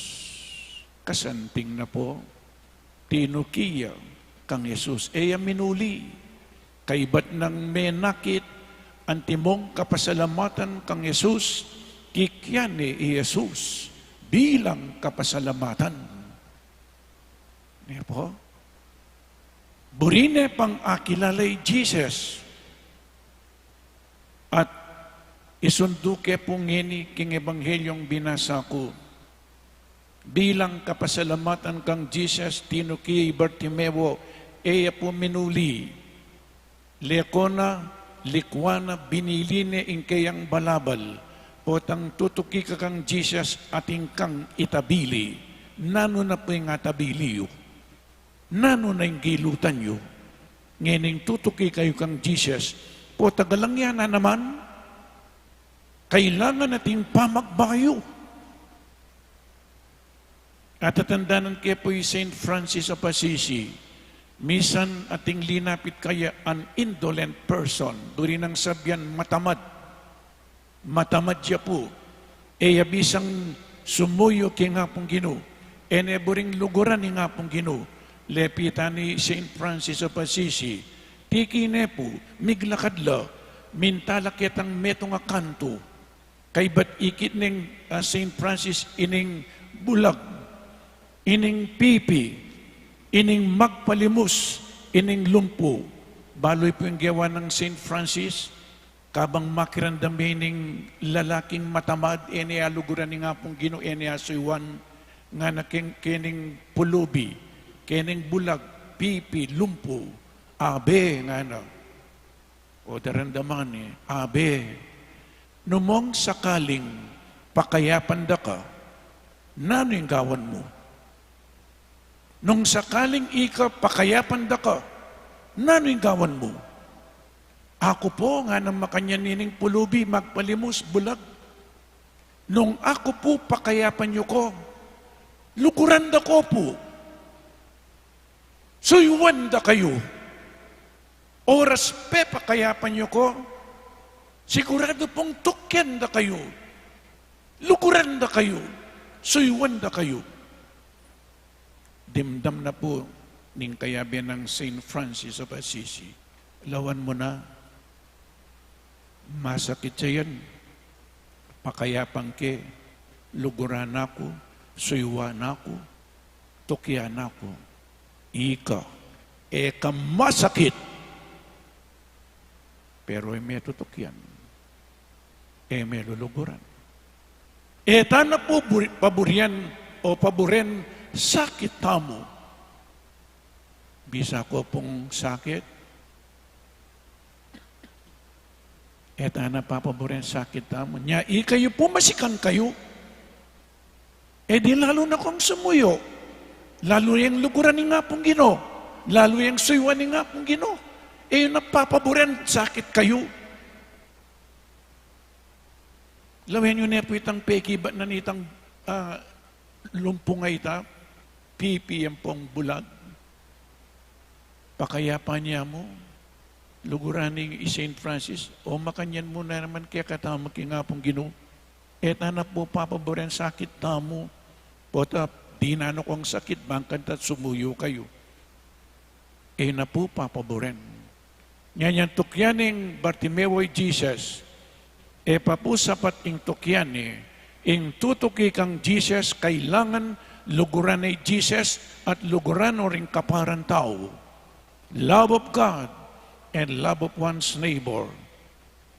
Kasanting na pu, tinuki ya kang Jesus. E ya minuli. Kaybat nang menakit, antimong kapasalamatan kang Jesus, kikyan ne i Jesus bilang kapasalamatan. Ne pu? Buri ne pang akilala i Jesus. At Isundu ke pu ngeni king Ebanghelyung binasa ku. Bilang kapasalamatan kang Jesus, tinuki i Bartimeo, e ya pu minuli. Leko na, likwan na, binili ne ing keyang balabal. Potang tutuki ka kang Jesus, atin kang itabili. Nanu na pu ing atabili yu? Nanu na ing gilutan yu? Ngening tutuki kayu kang Jesus, pota galang ya na naman. Kailangan atin pamagbayu. Atatandanan ke pu i Saint Francis of Assisi, misan atin linapit kaya an indolent person, duri nang sabian matamad. Matamad ya pu, e ya bisang sumuyu king Apung Ginu, e ne buring luguran ing Apung Ginu. Lepitan ne i Saint Francis of Assisi, tiki ne pu, miglakad la, minta la ketang metung a kantu. Kaybat ikit neng, ah, Saint Francis ining bulag, ining pipi, ining magpalimus, ining lumpu. Balu yu pu ing gewa nang Saint Francis, kabang makiramdam ya ining lalaking matamad, e ne ya luguran ing Apung Ginu, e ne ya suyuan, ngana king, kening pulubi, kening bulag, pipi, lumpu, abe, ngana. O daramdaman ne, abe, nung sakaling pakayapan da ka, nanu ing gawan mu? Nung sakaling ika pakayapan da ka, nanu ing gawan mu? Aku pu, nganang makanyan ining pulubi, magpalimus, bulag. Nung aku pu pakayapan yu ko, luguran da ko pu. Suyuan da kayu. Oras pepakayapan yu ko, siguradu pung tukian da kayu. Luguran da kayu. Suyuan da kayu. Dimdam na pu ning kayabe nang Saint Francis of Assisi. Lawan mu na, masakit ya yan. Pakayapan ke, luguran na ku, suyuan na ku, tukian na ku. Ika, e ka masakit. Pero e me tutukian, e me luluguran. E ta na pu buri-, paburian o paburen sakit tamu. Bisa ku pung sakit, e ta na papaburen sakit tamu. Nya ikayu pu masikan kayu. E di lalu na kung sumuyu. Lalu yang luguran ing Apung Ginu. Lalu yang suyuan ing Apung Ginu. E yu na papaburen sakit kayu. Lawen yu ne pu itang pekibat na nitang, ah, lumpu a ita, pipi ampong bulag. Pakayapan ya mu, luguran ning i Saint Francis, o makanyan mu na naman kekatamu king Apung Ginu. E ta na pu papaburen sakit tamu, pota dinan na kung sakit, bang kanita sumuyu kayu. E na pu papaburen. Nya inyang tukian ning Bartimeo i Jesus, e pa pu sapat ing tukian ne, ing tutuki kang Jesus, kailangan luguran ne i Jesus at luguran no ring kaparang tau. Love of God and love of one's neighbor.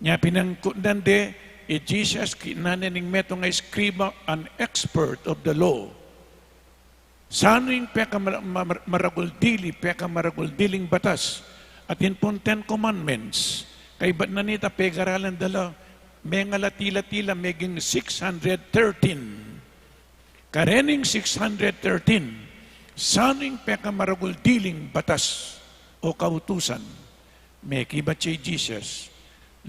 Nya pinangkutnan de i Jesus, kinan ne ning metung a eskriba, an expert of the law. Sanu ing peka mara-, ma-, maragul dili, peka maragul diling batas? Atin pung Ten Commandments. Kaybat na nita pegaralan da la, mengalati-lati la, meging six hundred thirteen. Karening six hundred thirteen, sanu ing peka maragul diling batas o kautusan? Mekibat ya i Jesus,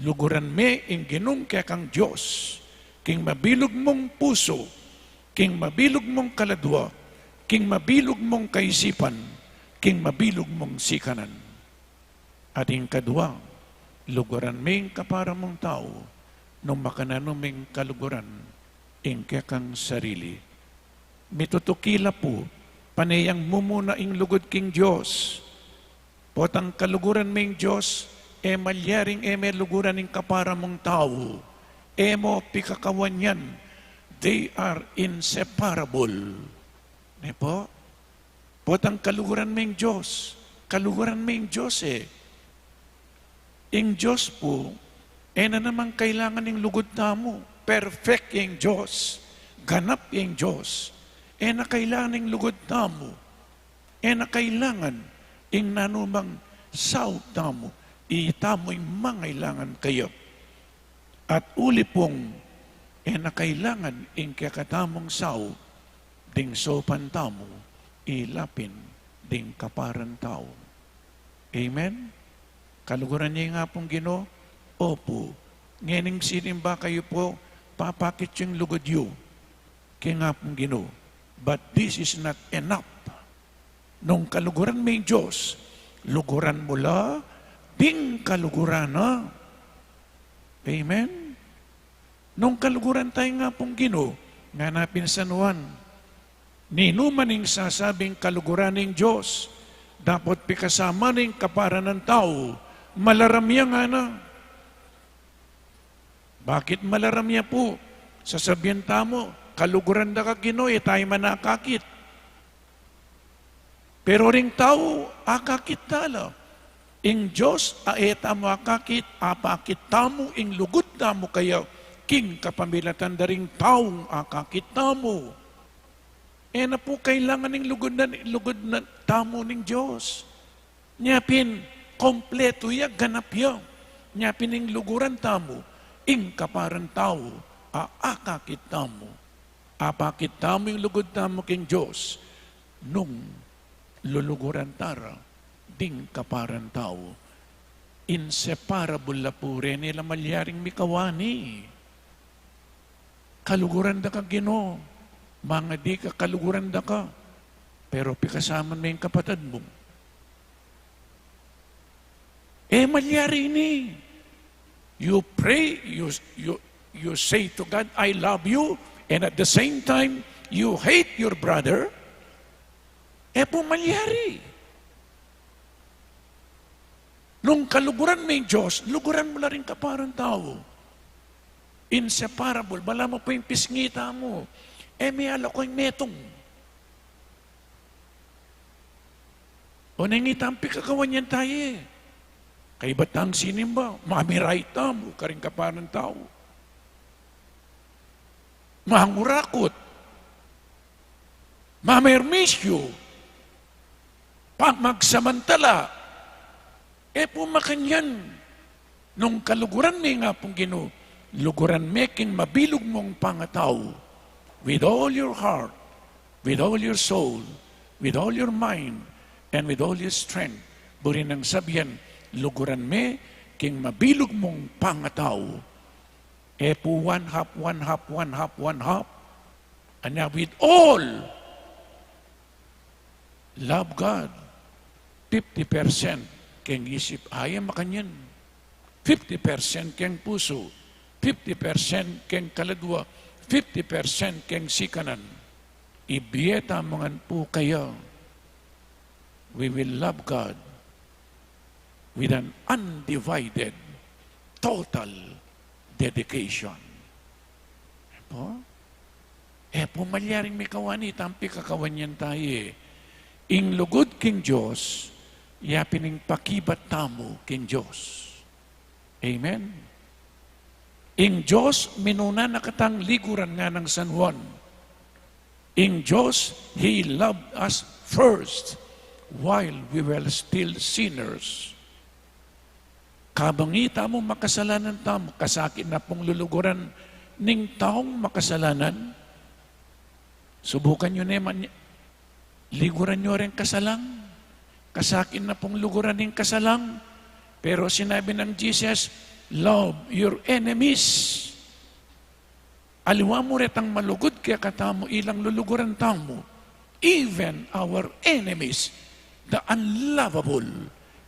luguran me ing Ginung kekang Dios king mabilug mung pusu, king mabilug mung kaladua, king mabilug mung kaisipan, king mabilug mung sikanan. At ing kadua, luguran me ing kapara mung tau, nung makananu meng kaluguran ing kekang sarili. Mitutuki la pu, pane yang mumuna ing lugud king Dios. Potang kaluguran meng Dios, e malyaring e me luguran ing kapara mung tau. E mo pikakawan yan. They are inseparable. Ne pu? Potang kaluguran meng Dios. Kaluguran meng Dios e. Ing Dios pu, E na naman kailangan ing lugud tamu. Perfect ing Dios. Ganap ing Dios. E na kailangan ing lugud tamu. E na kailangan ing nanumang saup tamu. Itamu ing mangailangan kaya. At uli pung e na kailangan ing kekatamung saup ding saupan tamu, ila pin ding kaparan tau. Amen? Kaluguran ye nga pung Ginu? Opu. Ngening sinimba kayu pu, papakit yu ing lugud yu king Apung Ginu. But this is not enough. Nung kaluguran me ing Dios, luguran mu la ding kaluguran na. Amen? Nung kaluguran taya ing Apung Ginu, ngana pin San Juan, ninu man ing sasabing kaluguran ning Dios, dapot pikasama na ing kaparanan tau, malaram ya ngana. Bakit malaram ya pu? Sasabian tamu, kaluguran da ka Ginu, e taya man akakit. Pero ring tau, akakit da la. Ing Dios a e tamu akakit, apakit tamu ing lugud tamu kaya king kapamilatan da ring taung akakit tamu. E na pu kailangan ing lugud na, lugud na tamu ning Dios. Nya pin, kompletu ya, ganap ya. Nya pin ing luguran tamu, ing kaparan tau, a akakit tamu. Apakit tamu ing lugud tamu king Dios, nung luluguran tara ding kaparan tau. Inseparable la pu reni, e la malyaring mikawani. Kaluguran da ka Ginu, mangadi ka, kaluguran da ka. Pero pikasaman me ing kapatad mu. E malyari ini. You pray, you, you, you say to God, "I love you," and at the same time, you hate your brother. E pu malyari. Nung kaluguran me ing Dios, luguran mu la ring kaparan tau. Inseparable, balamu pu ing pisngi tamu. E mialako ing metung. O neng ita ing pikakawan yan taye. Kaybat tang sinimba, mamiray tamu karing kaparan tau. Mangurakut. Mamermisyu. Pamagsamantala. E pu makanyan. Nung kaluguran me ing Apung Ginu, luguran me king mabilug mung pangatau, with all your heart, with all your soul, with all your mind, and with all your strength. Buri nang sabian, luguran me king mabilug mung pangatau. E pu one half, one half, one half, one half. Anya with all, love God. Fifty percent keng isip, aya makanyan. Fifty percent keng pusu. Fifty percent keng kaladua. Fifty percent keng sikanan. Ibie tamu ngan pu kaya. We will love God with an undivided, total dedication. E pu? E pu malyaring mikawani, ita ing pikakawan yan taye. Ing lugud king Dios, ya pin ing pakibat tamu king Dios. Amen. Ing Dios minuna na katang liguran, nganang San Juan. Ing Dios, He loved us first while we were still sinners. Kabang itamu makasalanan tamu, kasakit na pung luluguran ning taung makasalanan. Subukan yu ne man, liguran yu ring kasalang. Kasakit na pung luguran ning kasalang. Pero sinabi nang Jesus, "Love your enemies." Aliwa mu retang malugud kekatamu, ilang luluguran tamu. Even our enemies, the unlovable.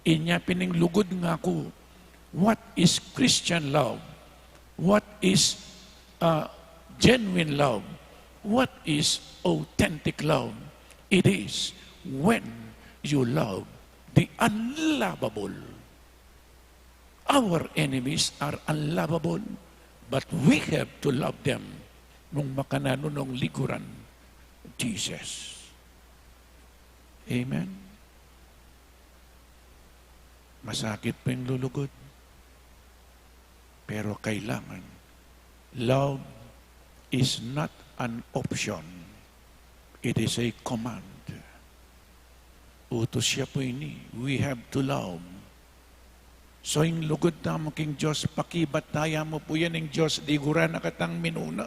Inya pin ing lugud ngaku. What is Christian love? What is, uh, genuine love? What is authentic love? It is when you love the unlovable. Our enemies are unlovable, but we have to love them nung makananu nung liguran Jesus. Amen. Masakit pa ing lulugud. Pero kailangan, love is not an option. It is a command. Utus ya pu ini. We have to love. So, ing lugud tamu king Dios, pakibat taya mu pu yan ing Dios, liguran na katang minuna.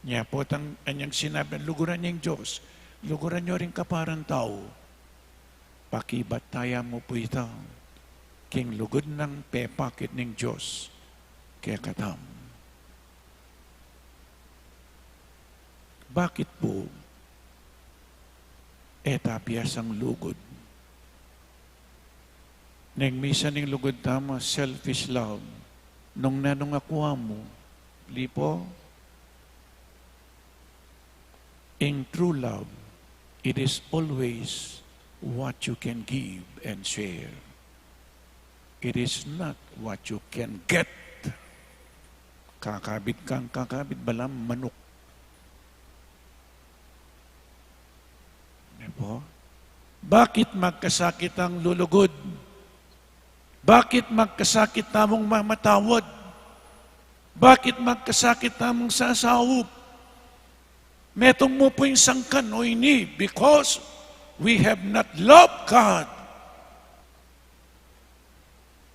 Nya pu tang anyang sinabi, luguran yu ing Dios, luguran yu ring kaparang tau. Pakibat taya mu pu ita king lugud nang pepakit ning Dios kekatamu. Bakit pu e ta biasang lugud? Neng misan ing lugud tamu, selfish love. Nung nanung aku amu, lipo, in true love, it is always what you can give and share. It is not what you can get. Kakabit kang kakabit, balamu manuk. Di ba? Bakit magkasakit ang lulugud? Bakit magkasakit tamung mamatawad? Bakit magkasakit tamung sasaup? Metung mu pu ing sangkan o ini, because we have not loved God.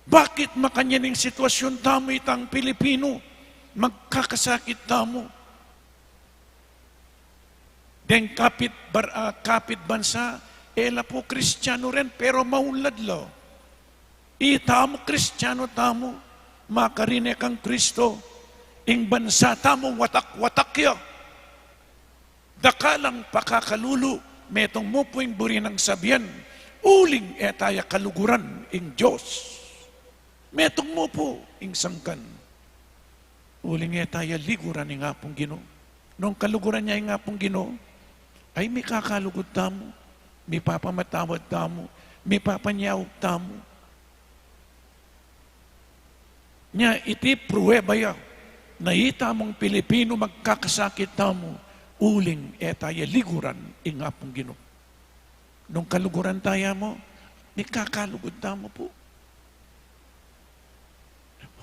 Bakit makanyan ing sitwasyun tamu itang Pilipino? Magkakasakit tamu. Deng kapit bar-, ah, kapit bansa, e la pu Kristiyanu rin, pero maunlad la. Itamu Kristiyanu tamu, makarine kang Kristo, ing bansa tamu watak-watak ya. Dakal lang pakakalulu, metung mu pu ing buri nang sabian, uling e taya kaluguran ing Dios. Metung mu pu ing sangkan. Uling e taya liguran ing Apung Ginu. Nung kaluguran ya ing Apung Ginu, ay mikakalugud tamu, mipapamatawad tamu, mipapanyaup tamu. Nya iti prueba ya na itamung Pilipino magkakasakit tamu, uling e taya liguran ing Apung Ginu. Nung kaluguran taya mu, mikakalugud tamu pu.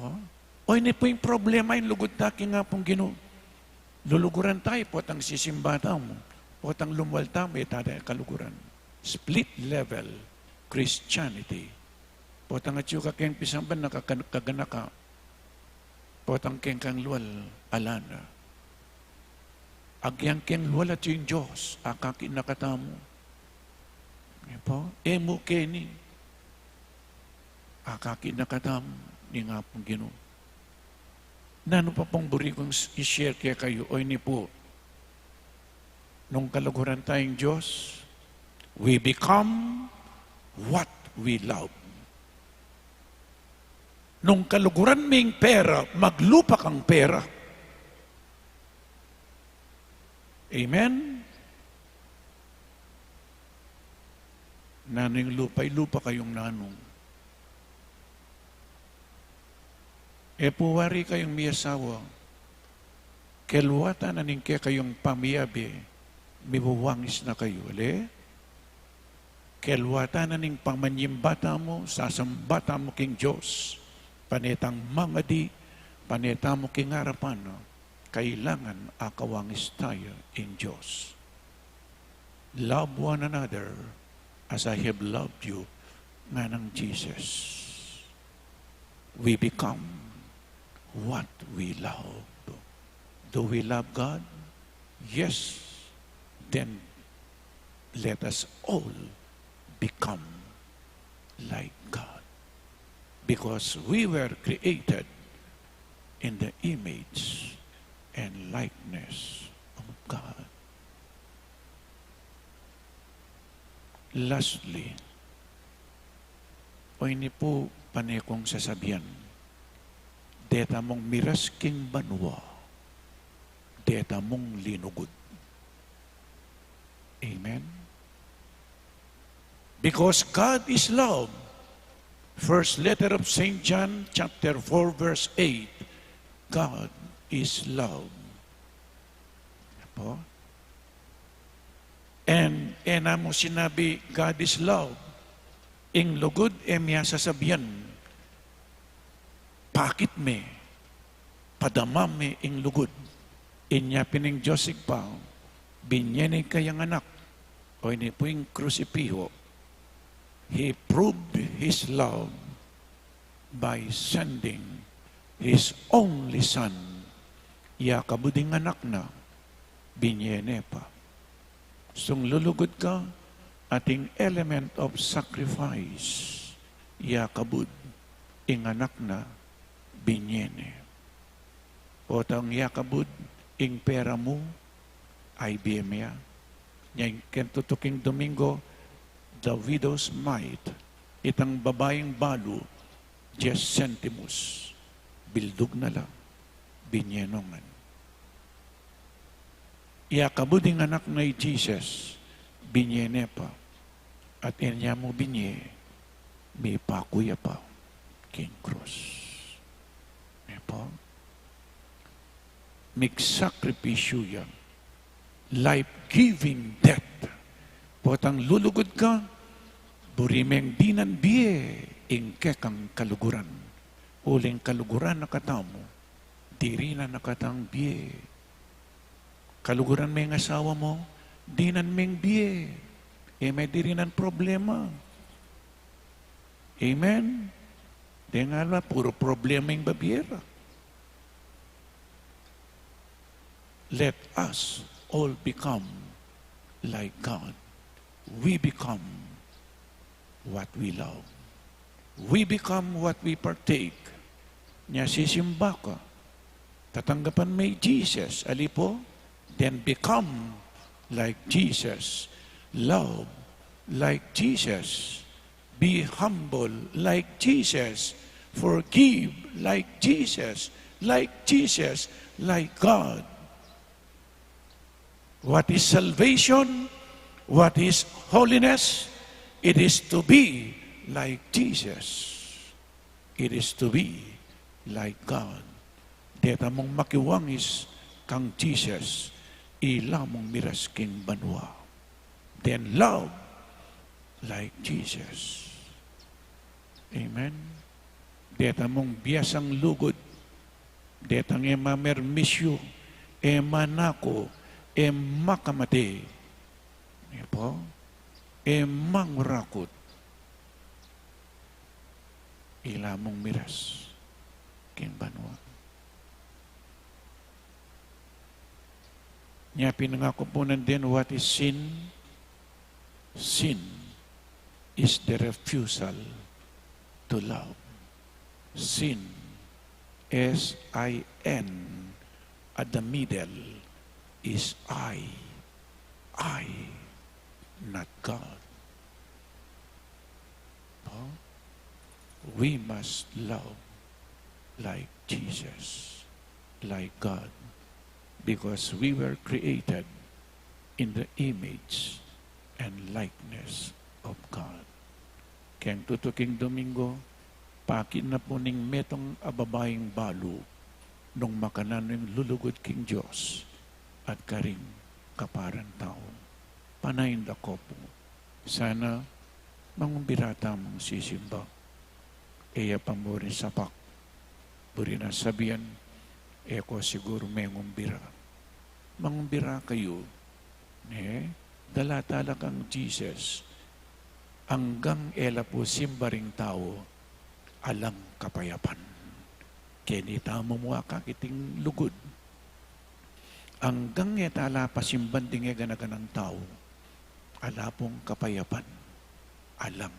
O? O ini pu ing problema, ing lugud ta king Apung Ginu. Luluguran tamu, potang sisimba tamu, potang lumual tamu, e taya kaluguran. Split level Christianity. Potang atyu ka keng pisamban, nakakaganaka. Potang keng kang lual, ala na. Agyang keng lual atyu ing Dios, akakit na katamu. Di ba? E mu keni. Akakit na katamu ning Apung Ginu. Nanu pa pung buri kung s-, i-share kekayu, o ini pu. Nung kaluguran taya ing Dios, we become what we love. Nung kaluguran me ing pera, maglupa kang pera. Amen? Nanu ing lupa, ilupa kayung nanung. E pu wari kayung miyasawa, keluatan na ning kekayung pamiyabe, miwawangis na kayu, ale? Keluatan na ning pamanyimba tamu, sasamba tamu king Dios, pane tang mangadi, pane tamu king arapan na, kailangan akawangis taya ing Dios. Love one another as I have loved you, nganang Jesus. We become what we love. Do we love God? Yes. Then let us all become like God. Because we were created in the image and likeness of God. Lastly, o ini pu pane kung sasabian, deta mung miras king banua, deta mung linugud. Amen? Because God is love. First letter of Saint John, chapter four, verse eight. God is love. Apo? And, e na mu sinabi, "God is love." Ing lugud, e miyasasabian. Pakit me, padama me ing lugud. Inya pin ning Dios Ibpa, binie ne ing kayang anak, o ini pu ing krusipiho. He proved his love by sending his only son. Yakabud ing anak na, binie ne pa. Sung lulugud ka, ating element of sacrifice. Yakabud ing anak na, binie ne. Potang yakabud ing pera mu, ay bie me ya. Nya ing keng tutuking Domingo, the widow's mite, itang babaing balu, dies centimus, bildug na la, binie no ngan. Yakabud ing anak na i Jesus, binie ne pa. At inya mu binie, mipaku ya pa king krus. Ne pu? Migsakripisyu ya. Life-giving death. Potang lulugud ka, buri meng dinan bie ing kekang kaluguran. Uling kaluguran na katamu, diri na na katang bie. Kaluguran me ing asawa mu, dinan meng bie. E me dirinan problema. Amen? Deng ala, puru problema ing babie ra. Let us all become like God. We become what we love. We become what we partake. Nya sisimba ka, tatanggapan me i Jesus, ali pu? Then become like Jesus. Love like Jesus. Be humble like Jesus. Forgive like Jesus. Like Jesus, like God. What is salvation? What is holiness? It is to be like Jesus. It is to be like God. Deta mung makiwangis kang Jesus, ila mung miras king banua. Then love like Jesus. Amen. Deta mung biasang lugud, detang e mamermisyu, e manaku, e makamate, ne pu, e mangurakut, ila mung miras king banua. Nya pin ngaku pu nandin, what is sin? Sin is the refusal to love. Sin, S I N, at the middle is I. I, not God. Huh? We must love like Jesus, like God, because we were created in the image and likeness of God. Keng tutuking Domingo, pakit na pu ning metung a babaing balu nung makananu ing lulugud king Dios at karing kaparan tau. Panayan da ko pu. Sana mangumbira tamung sisimba. E ya pa mu rin sapak. Buri nang sabian, e ko siguru mengumbira. Mangumbira kayu, ne? Dala tala kang Jesus. Anggang e la pu simba ring tau, alang kapayapan. Keni tamu mu akakit ing lugud. Anggang e tala pasimban ding e gana-ganang tau, ala pung kapayapan, alang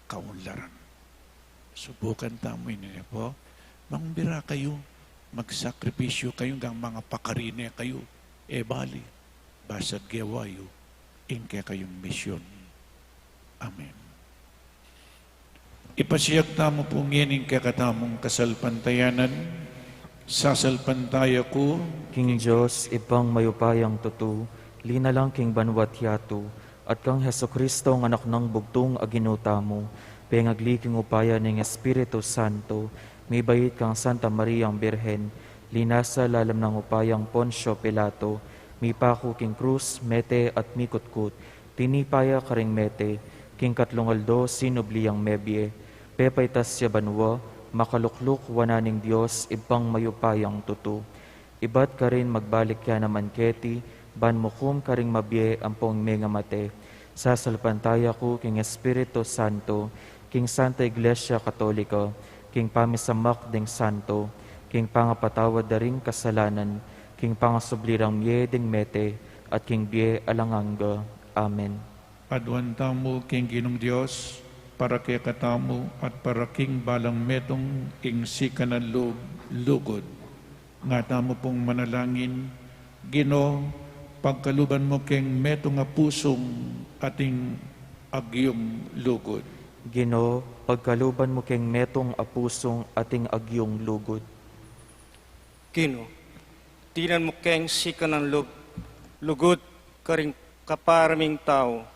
kaunlaran. Subukan tamu ini, ne pu. Mangumbira kayu, magsakripisyu kayu, anggang mangapakari ne kayu, e bali, basta't gewa yu ing kekayung misyon. Amen. Ipasiag tamu pu ngeni ing kekatamung kasalpantayanan. Sasalpantaya ku king Dios, Ibpang mayupayang tutu, linalang king banua't yatu, at kang Jesucristo, a Anak nang bugtung a Ginu tamu, pengagli king upaya ning Espiritu Santo, mibait kang Santa Mariang Birhen, linasa lalam nang upayang Poncio Pilato, mipaku king krus, mete at mikutkut, tinipa ya karing mete, king katlung aldo sinubli yang mebie, pepaitas ya banua, makalukluk wanan ning Dios, Ibpang mayupayang tutu. Ibat karin magbalik ya naman keti, ban mukum karing mabie ampong mengamate. Sasalpantaya ku king Espiritu Santo, king Santa Iglesia Katolika, king pamisamak ding santo, king pangapatawad da ring kasalanan, king pangasubli rang mie ding mete, at king bie alang angga. Amen. Aduan tamu king Ginung Dios, para kekatamu at para king balang metung ing sikanan lub lugud. Nga tamu pung manalangin, Ginu, pagkaluban mu keng metung a pusung ating agyung lugud. Ginu, pagkaluban mu keng metung a pusung ating agyung lugud. Ginu, dinan mu keng sikanan lub lugud karing kapara ming tau,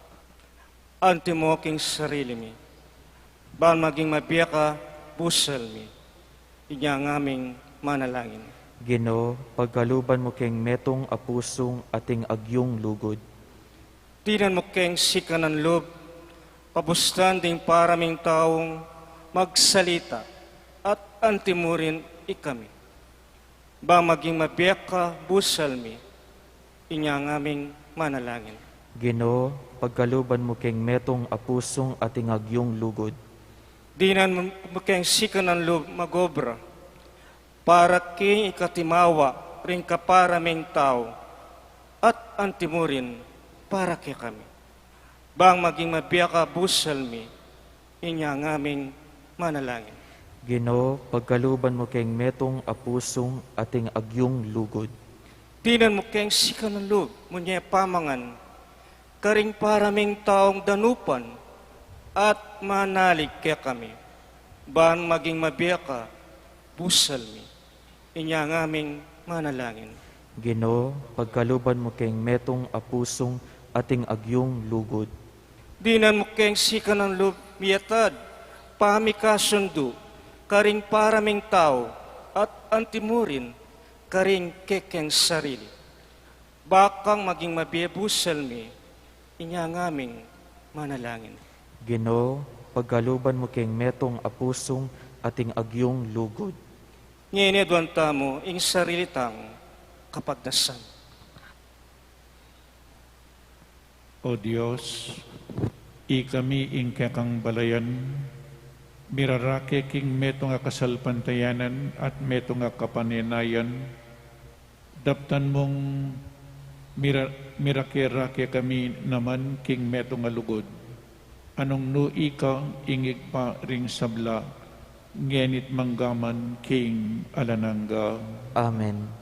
antimo king sarili mi. Ban maging mabie ka busal mi. Inya ngaming manalangin. Ginu, pagkaluban mu keng metung a pusung ating agyung lugud. Dinan mu keng sikanan lub pabustan ding para ming taung magsalita at antimurin ikami. Ban maging mabie ka busal mi. Inya ngaming manalangin. Ginu, pagkaluban mu keng metung a pusung ating agyung lugud. Dinan mu keng sikanan lub magobra para king ikatimawa ring kapara ming tau at antimurin para kekami. Bang maging mabie ka busal mi, inya ngaming manalangin. Ginu, pagkaluban mu keng metung a pusung ating agyung lugud. Dinan mu keng sikanan lub munye pamangan karing para ming taung danupan at manalig kekami. Bang maging mabie ka busal mi. Inya ngaming manalangin. Ginu, pagkaluban mu keng metung a pusung ating agyung lugud. Dinan mu keng sikanan lub miatad pamikasundu karing para ming tau at antimurin karing kekeng sarili. Bang maging mabie busal mi, inya ngaming manalangin. Ginu, pagkaluban mu keng metung a pusung ating agyung lugud. Ngeni aduan tamu ing sarili tang kapagnasan. O Dios, ikami ing kekang balayan, mirarake king metung a kasalpantayanan at metung a kapanenayan, daptan mung mira-, mirake-rake kami naman king metung a lugud. Nung nu ika ing Ibpa ring sabla, ngeni't mangga man king alang angga. Amen.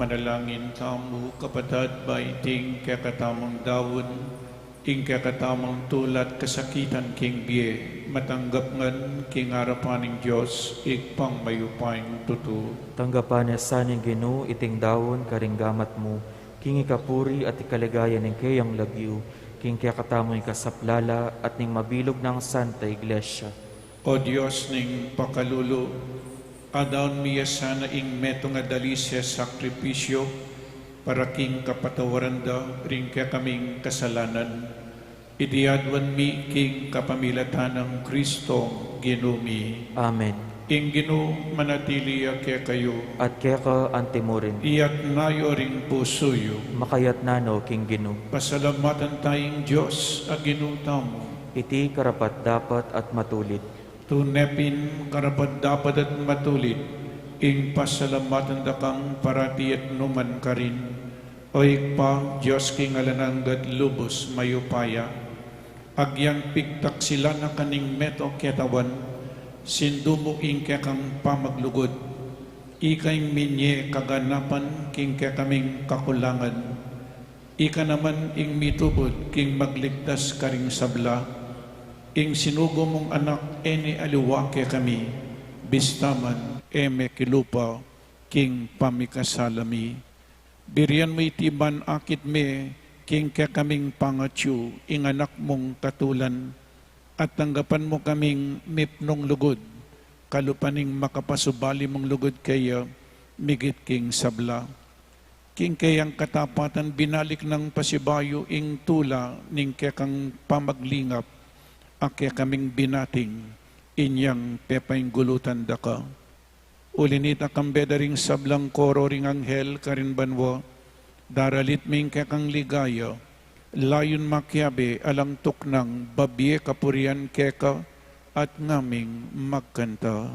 Manalangin tamu, kapatad, ba iting kekatamung daun, ing kekatamung tula at kasakitan king bie, matanggap ngan king arapan ning Dios, Ibpang mayupayang tutu. Tanggapan na sana ning Ginu iting daun karing gamat mu, king ikapuri at ikaligaya ning keyang lagyu, king kekatamung ikasaplala at ning mabilug nang Santa Iglesia. O Dios ning pakalulu, adaun mu ya sana ing metung a dalise sakripisyu para king kapatawaran da ring kekaming kasalanan. Iti aduan mi king kapamilatan nang Kristong Ginu mi. Amen. Ing Ginu manatili ya kekayu. At keka antimurin. Iyatas yu ring pusu yu. Makayatas no king Ginu. Pasalamatan tayang Dios a Ginu tamu. Iti karapat-dapat at matulid. Tune pin karapat-dapat at matulid, ing pasalamatan da kang parati at nukarin man, O Ibpa, Dios king alang angga at lubus mayupaya. Agyang pigtaksilan na ka ning meto ketawan, sindu mu ing kekang pamaglugud. Ika ing minye kaganapan king kekaming kakulangan. Ika naman ing mitubud king magligtas karing sabla, ing sinugo mung Anak e ne aliwa kekami, bista man e mekilupa king pamikasala mi. Birian mu iti ban akit me king kekaming pangatyu ing Anak mung katulan, at tanggapan mu kaming mipnung lugud, kalupa ning makapasubali mung lugud keya, migit king sabla. King keyang katapatan binalik nang pasibayu ing tula ning kekang pamaglingap, a kekaming binating, inyang pepainggulutan da ka. Uli nita kambe da ring sablang koro ring anghel karin banua, daralit mi ing kekang ligaya, layun makiabe alang tuknang babie kapurian keka at ngaming magkanta.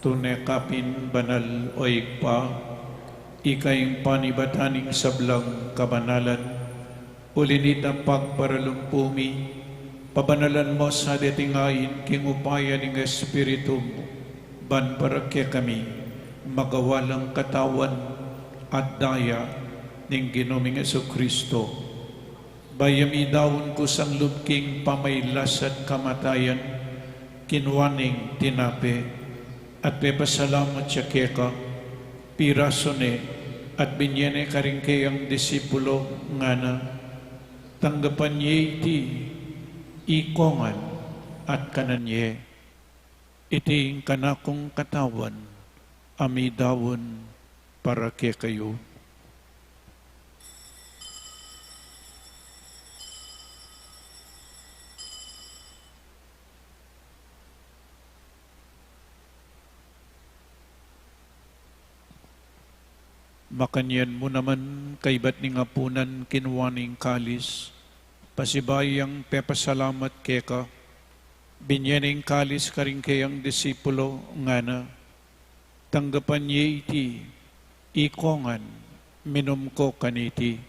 Tune ka pin banal, o Ibpa, ika ing panibatan ning sablang kabanalan. Uli nita pagparalumpu mi, pabanalan mu sa deting ain king upaya ning Espiritu mu, ban para kekami magawa lang katawan at daya ning Ginu ming Jesucristo. Bayu ya midaun kusang lub king pamailas at kamatayan, kinua neng tinape, at pepasalamat ya keka, pirasu ne, at binye ne karing keyang disipulo, ngana: Tanggapan ye iti, ikongan, at kanan ye. Iti ing kanakung katawan, a midaun para kekayu. Makanyan mu naman, kaybat ning apunan, kinua ne ing kalis, pasibayu yang pepasalamat keka, binye ne ing kalis karing keyang disipulo, ngana: Tanggapan ye iti, ikongan, minum ko kaniti.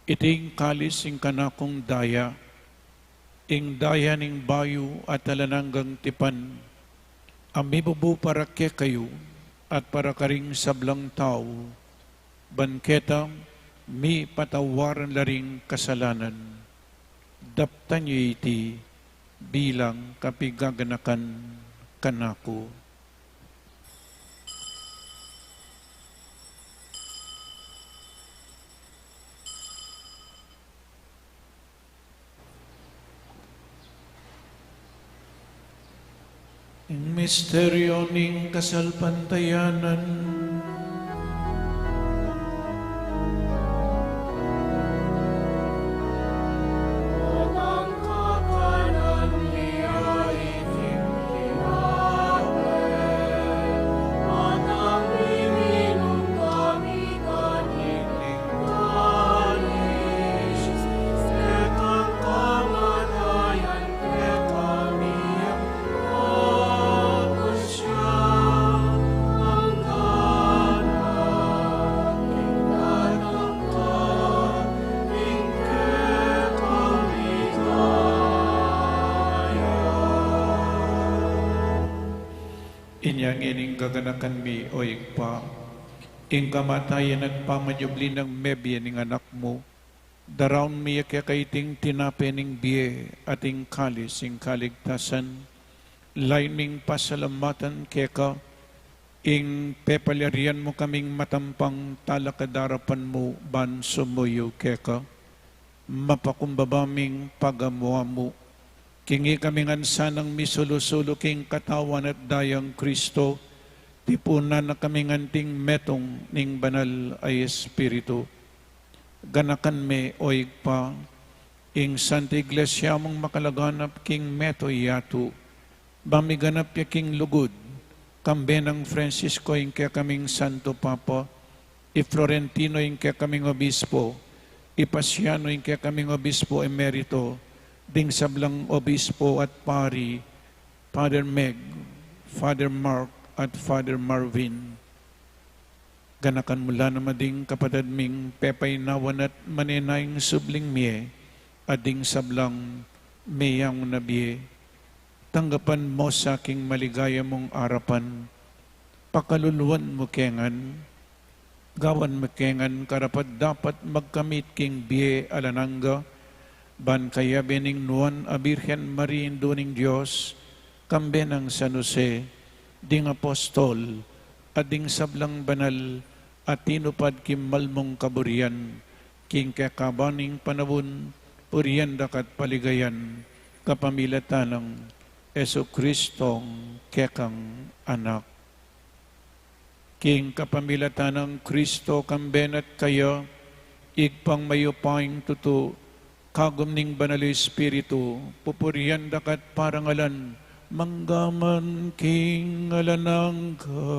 Iti ing kalis ning kanakung daya, ing daya ning bayu at alang anggang tipan, a mibubu para kekayu at para karing sablang tau, ban keta mipatawaran la ring kasalanan. Daptan yu iti bilang kapigaganakan kanaku. Ing misteryo ning kasalpantayanan. Inya ngeni ing gaganakan mi, o Ibpa, ing kamatayan at pamanyubli nang mebie ning Anak mu, daraun mi keka iting tinape ning bie at ing kalis ning kaligtasan. Lain ming pasalamatan keka ing pepalyarian mu kaming matampang talakad king arapan mu ban sumuyu keka. Mapakumbaba ming pagamu-amu, king ikami ngan sanang misulu-sulu king katawan at dayang Kristo, tipunan na kaming anting metung ning Banal a Espiritu. Ganakan me, o Ibpa, ing Santa Iglesia mung makalaganap king mabilug a yatu, ba miganap ya king lugud, kambe nang Francisco ing kekaming Santo Papa, i Florentino ing kekaming Obispo, i Pasiano ing kekaming Obispo Emerito, ding sablang Obispo at Pari, Father Meg, Father Mark, at Father Marvin. Ganakan mu la naman ding kapatad ming pepainawan at manenayang subling mie, at ding sablang meyang na bie. Tanggapan mu sa king maligaya mung arapan, pakaluluan mu ke ngan, gawan mu ke ngan karapat-dapat magkamit king bie alang angga, ban kayabe ning Nuan a Birhen Maria, Indu ning Dios, kambe nang San Jose, ding apostol, at ding sablang banal a tinupad king malmung kaburian, king kekaban ning panaun, purian da ka at paligayan, kapamilatan nang Jesucristong kekang Anak. King kapamilatan nang Kristo, kambe na at kaya, Ibpang mayupayang tutu, kagum ning Banal a Espiritu, pupurian da ka at parangalan, mangga man king alang angga.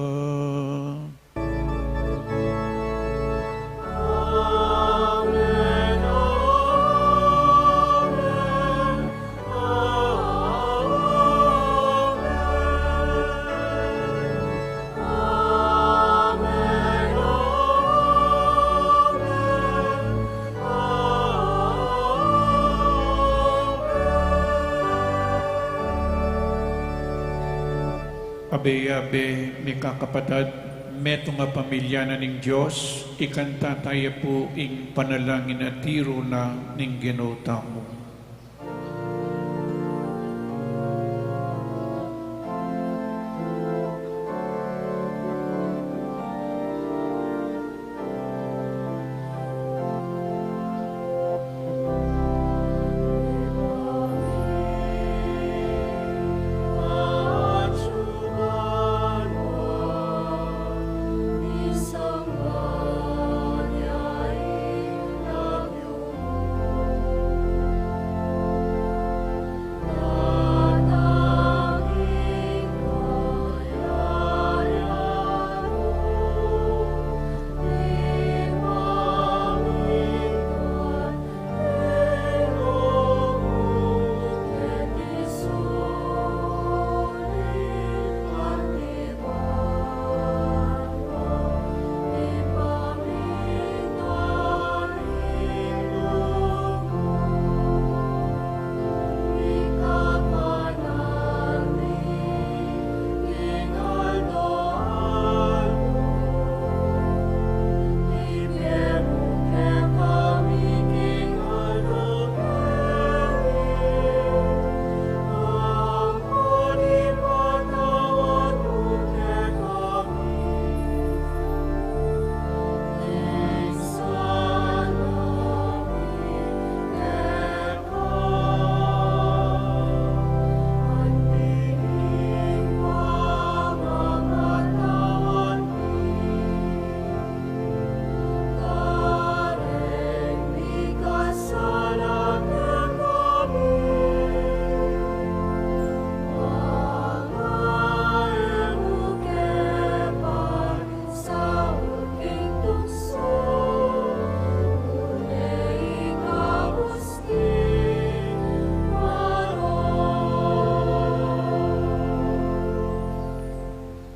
Abe, abe, mikakapatad, metung a pamilya na ning Dios, ikanta taya pu ing panalangin a tiru na ning Ginu tamu.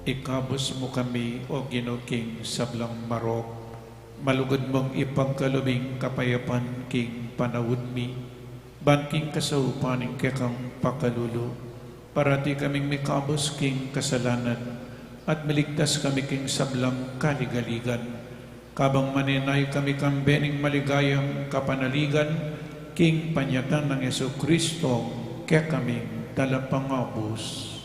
Ikabus mu kami, O Ginu, king sablang marok, malugud mung ipagkalub ing kapayapan king panaun mi, ban king kasaupan ning kekang pakalulu, parati kaming mikabus king kasalanan, at miligtas kami king sablang kaligaligan, kabang manenaya kami kambe ning maligayang kapanaligan, king panyatang nang Jesucristo, kekaming Talapangabus.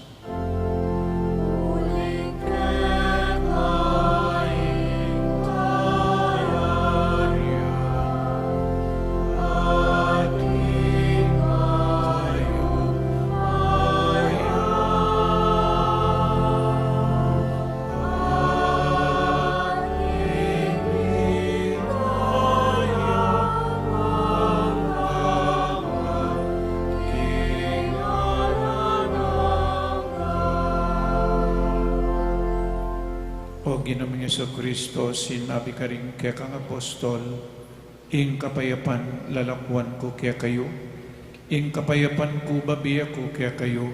O Ginu ming Jesucristo, sinabi karing kekang apostol, ing kapayapan lalakuan ku kekayu, ing kapayapan ku bibie ku kekayu.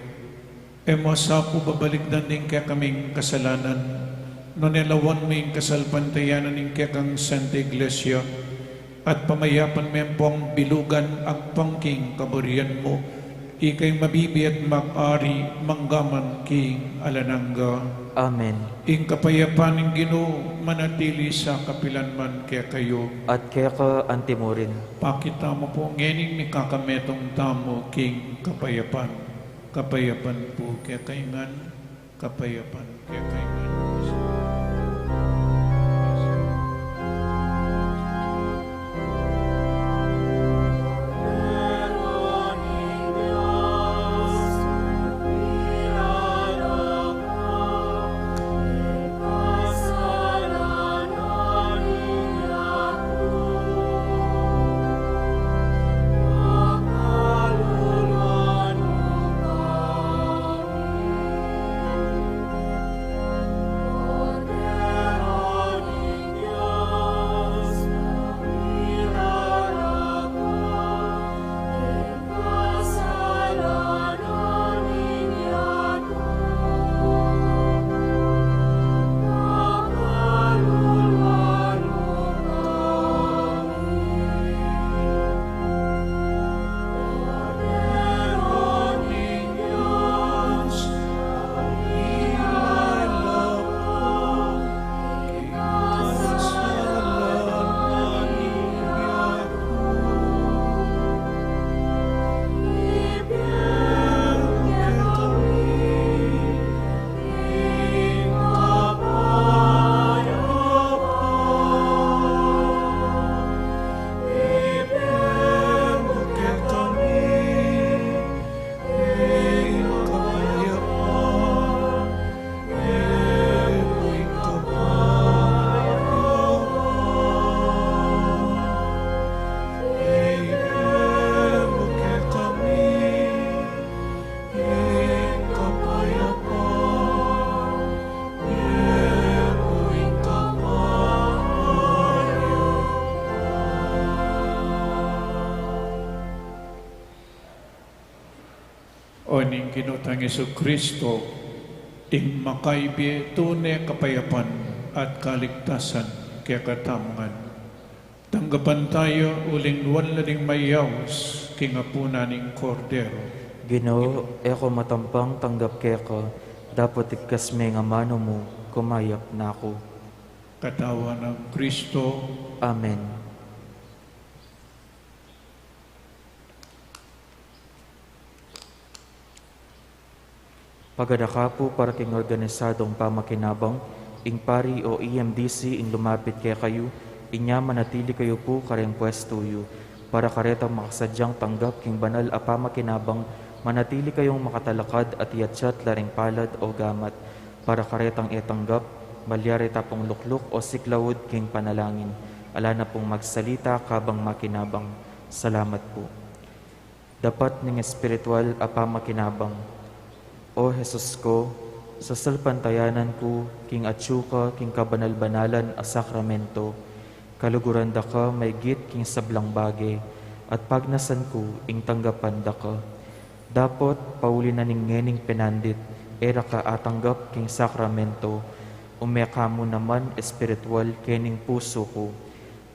E mu sa pu babalikdan ding kekaming kasalanan, nune lawan mu ing kasalpantayanan ning kekang Santa Iglesia, at pamayapan me pung bilugan agpang king kaburian mu, ika ing mabibie at mag-ari manggaman king alang angga. Amen. Ing kapayapan ning Ginu manatili sa kapilan man kekayu. At keka antimurin. Pakit tamu pu ngening mikakametung tamu king kapayapan. Kapayapan pu kekayu ngan, kapayapan kekayu ngan. O ning Ginu tang Jesucristo, ing makaibie tune kapayapan at kaligtasan kekatamu ngan. Tanggapan taya uling nuan la ding mayaus king apunan ning Kordero. Ginu, e ku matampang tanggap keka, dapot igkas me ing amanu mu, kumayap na ku. Katawan nang Kristo. Amen. Pagkadaka pu para king organisadong pamakinabang, ing pari o E M D C ing lumapit kekayu, inya manatili kayu pu kareng pwestu yu. Para karetang makasadyang tanggap king banal a pamakinabang, manatili kayung makatalakad at iyatyat la ring palad o gamat. Para karetang e tanggap, malyari ta pung lukluk o siklaud king panalangin. Ala na pung magsalita kabang makinabang. Salamat pu. Dapat ning espiritual a pamakinabang. O Jesus ku, sasalpantayanan ku king atyu ka king kabanal-banalan a sakramento, kaluguran da ka maygit king sablang bage, at pagnasan ku ing tanggapan da ka. Dapot, pauli na ning ngening penandit, e ra ka atanggap king sakramento, ume ka mu naman espiritual kening pusu ku.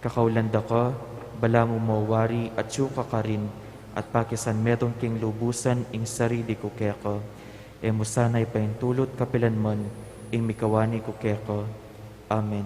Kakaulan da ka, balamu mawari atyu ka karin, at pakisan metung king lubusan ing sarili ku keka. E mu sana ipaintulut kapilan man ing mikawani ku keka. Amen.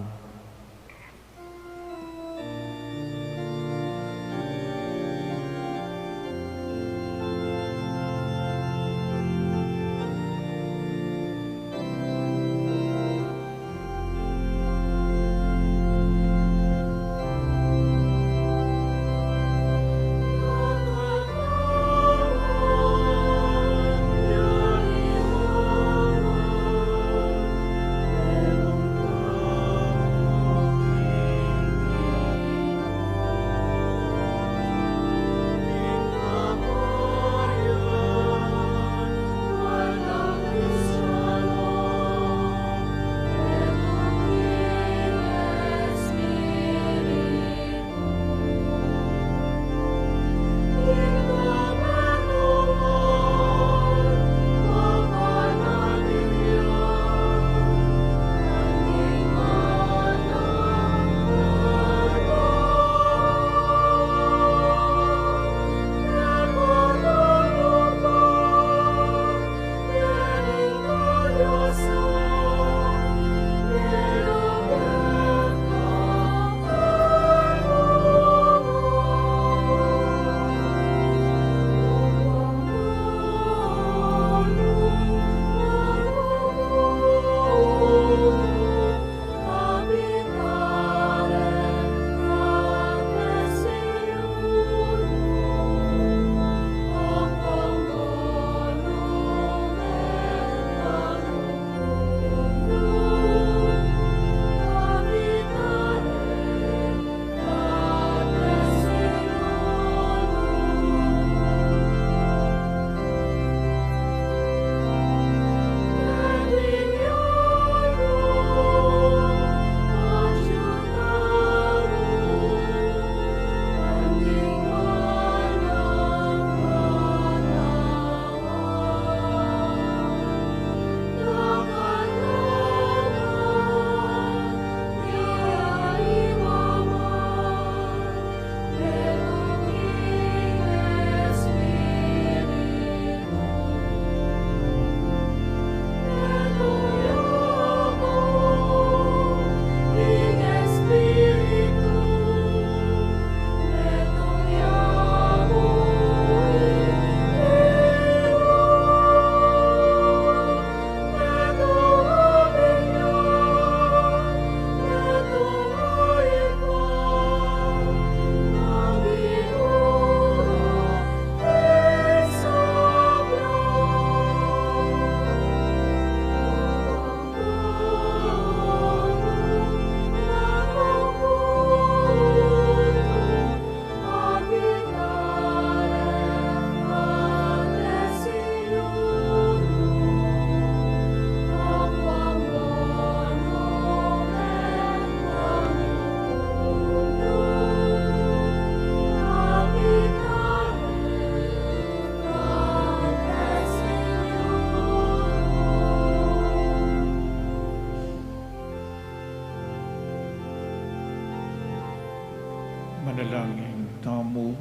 Manalangin tamu.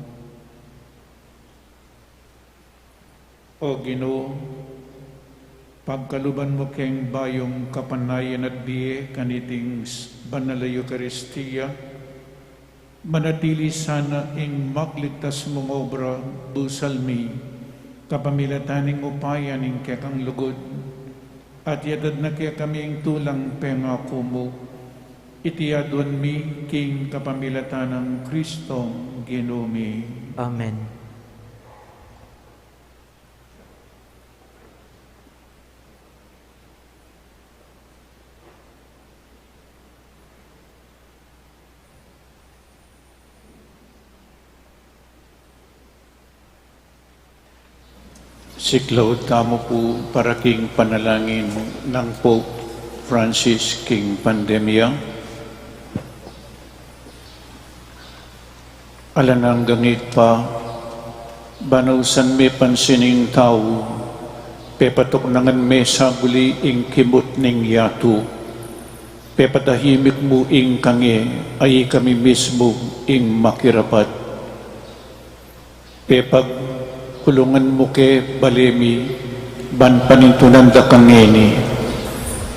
O Ginu, pagkaluban mu keng bayung kapanayan at bie kaniting s-, banal a Eukaristia, manatili sana ing magligtas mung obra, busal mi, kapamilatan ning upaya ning kekang lugud, at iadad na kekami ing tulang pengaku mu, iti aduan mi king kapamilatan nang Kristong Ginu mi. Amen. Siklaud tamu pu para king panalangin nang Pope Francis king pandemya. Alang anggang Ibpa, ban ausan me pansin ing tau, Pepatuknangan me saguli ing kimut ning yatu. Pepatahimik mu ing kange, a ikami mismu ing makirapat. Pepagkulungan mu ke bale mi, ban panintunan da kang ngeni.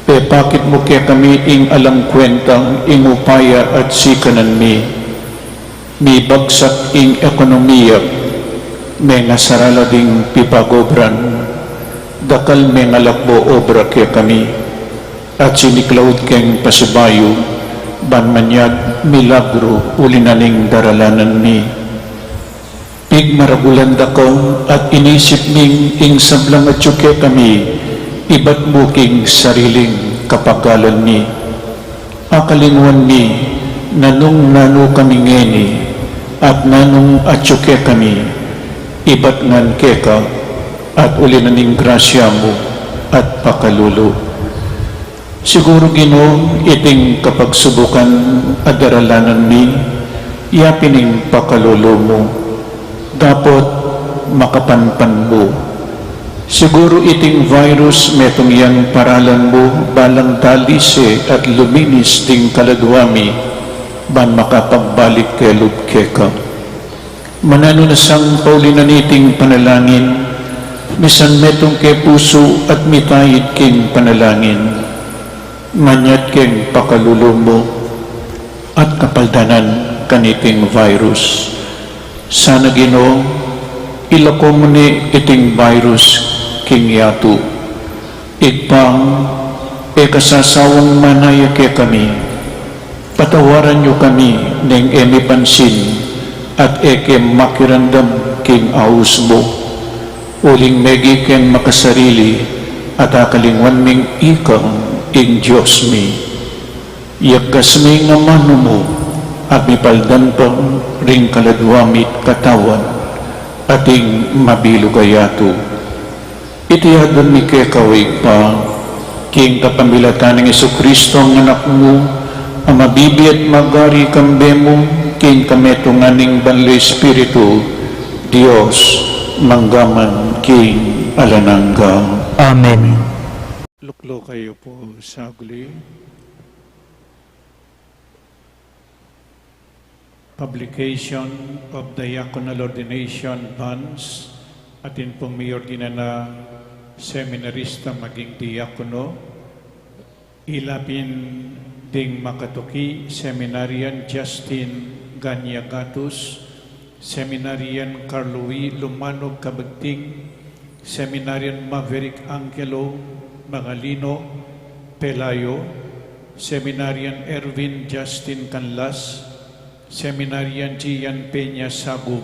Pepakit mu kekami ing alang kwenta ing upaya at sikanan mi. Mibagsak ing ekonomiya, mengasarala ding pipagobran, dakal mengalakbo obra kekami, at siniklaud keng pasibayu, ban manyad milagru uli na ning daralanan mi. Pigmaragulan da ka at inisip ming ing sablang atyu kekami, ibat mu king sariling kapagalan mi. Akalingwan mi, nanung nanu kami ngeni, at nanung atyu kekami, ibat ngan keka, at uli na ning grasya mu, at pakalulu. Siguru, Ginu, iting kapagsubukan a daralanan mi, yapin ing pakalulu mu, dapot makapanpan mu. Siguru iting virus metung yang paralan mu, balang dalise at luminis ding kaladua mi, ban makapagbalik kelub keka. Mananu na sang pauli na niting panalangin, misan metung ke pusu at mitaid king panalangin, manyad keng pakalulu mu at kapaldanan kaniting virus. Sana, Ginu, ilako mu ne iting virus king yatu. Ibpa, e ka sasawang manaya kekami. Patawaran yu kami ning e mi pansin at e ke makiramdam king aus mu. Uling megi keng makasarili at akalingwan ming ika ing Dios mi. Yagas mi ing amanu mu at mipaldan pa ring kaladua mi't katawan at ing mabilug a yatu. Iti adwan mi keka, O Ibpa, king kapamilatan nang Jesucristo a Anak mu, a mabibie at magari kambe mu, king kametungan ning Banal a Espiritu, Dios, mangga man king alang angga. Amen. Lukluk kayu pu saglit. Publication of diaconal ordination bonds, atin pung miordinan a seminarista maging diakono, ilapin ding makatuki, Seminarian Justin Ganyagatus, Seminarian Carlo Lumanog Kabagting, Seminarian Maverick Angelo Magalino Pelayo, Seminarian Erwin Justin Canlas, Seminarian Gian Peña Sagum,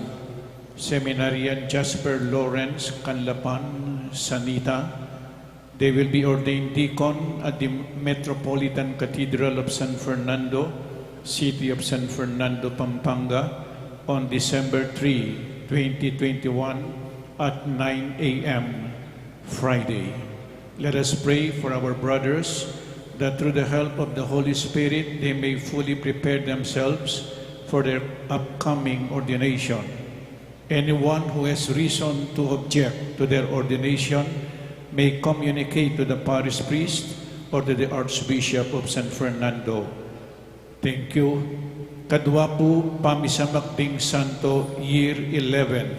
Seminarian Jasper Lawrence Canlapan Sanita. They will be ordained deacon at the Metropolitan Cathedral of San Fernando, City of San Fernando, Pampanga, on December three, twenty twenty-one, at nine a m Friday. Let us pray for our brothers, that through the help of the Holy Spirit they may fully prepare themselves for their upcoming ordination. Anyone who has reason to object to their ordination may communicate to the parish priest or to the Archbishop of San Fernando. Thank you. Kadua pu, Pamisamak ding Santo, Year eleven.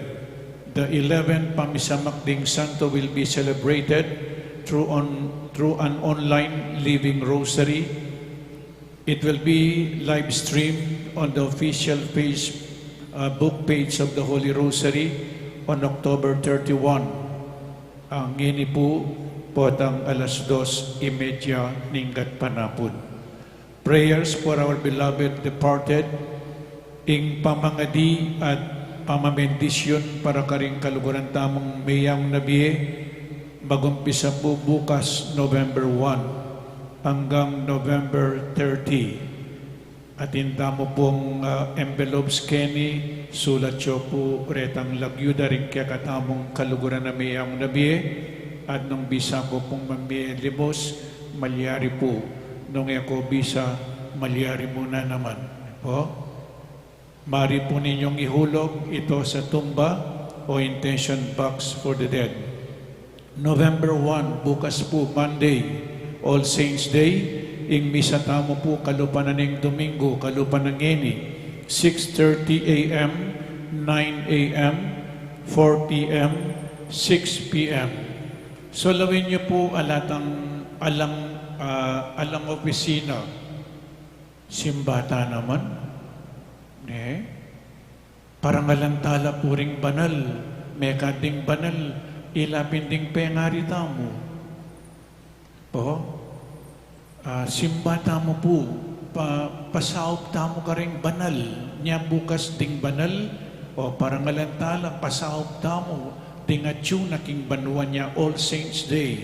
The eleventh Pamisamak ding Santo will be celebrated through on, through an online living rosary. It will be live streamed on the official page, uh, book page of the Holy Rosary on October thirty-one. Ngeni pu, potang alas dos y media ning gatpanapun. Prayers for our beloved departed. Ing pamangadi at pamabendisyun para karing kaluguran tamung meyang na bie, magumpisa pu bukas, November one, anggang November thirty. Atin tamu pung, ah, envelopes keni, sulat yu pu retang lagyu da ring kekatamung kaluguran a meyang na bie, at nung bisa ku pung mamie limos, malyari pu, nung e ku bisa, malyari mu na naman. Po? Mari pu ninyung ihulog ito sa tumba o intention box for the dead. November one, bukas pu, Monday, All Saints Day. Ing misa tamu pu kalupa na ning Domingo, kalupa na ngeni, six thirty a m, nine a m, four p m, six p m. So, lawen yu pu, ala tang alang, ah, alang opisina, simba ta naman, ne? Parangalan ta la pu ring banal, mekad ding banal, ila pin ding pengari tamu. Po, ah, simba tamu pu, pa, pasaup tamu karing banal, nya bukas ding banal, o parangalan ta la, pasaup tamu ding atyu na king banua, nya All Saints Day.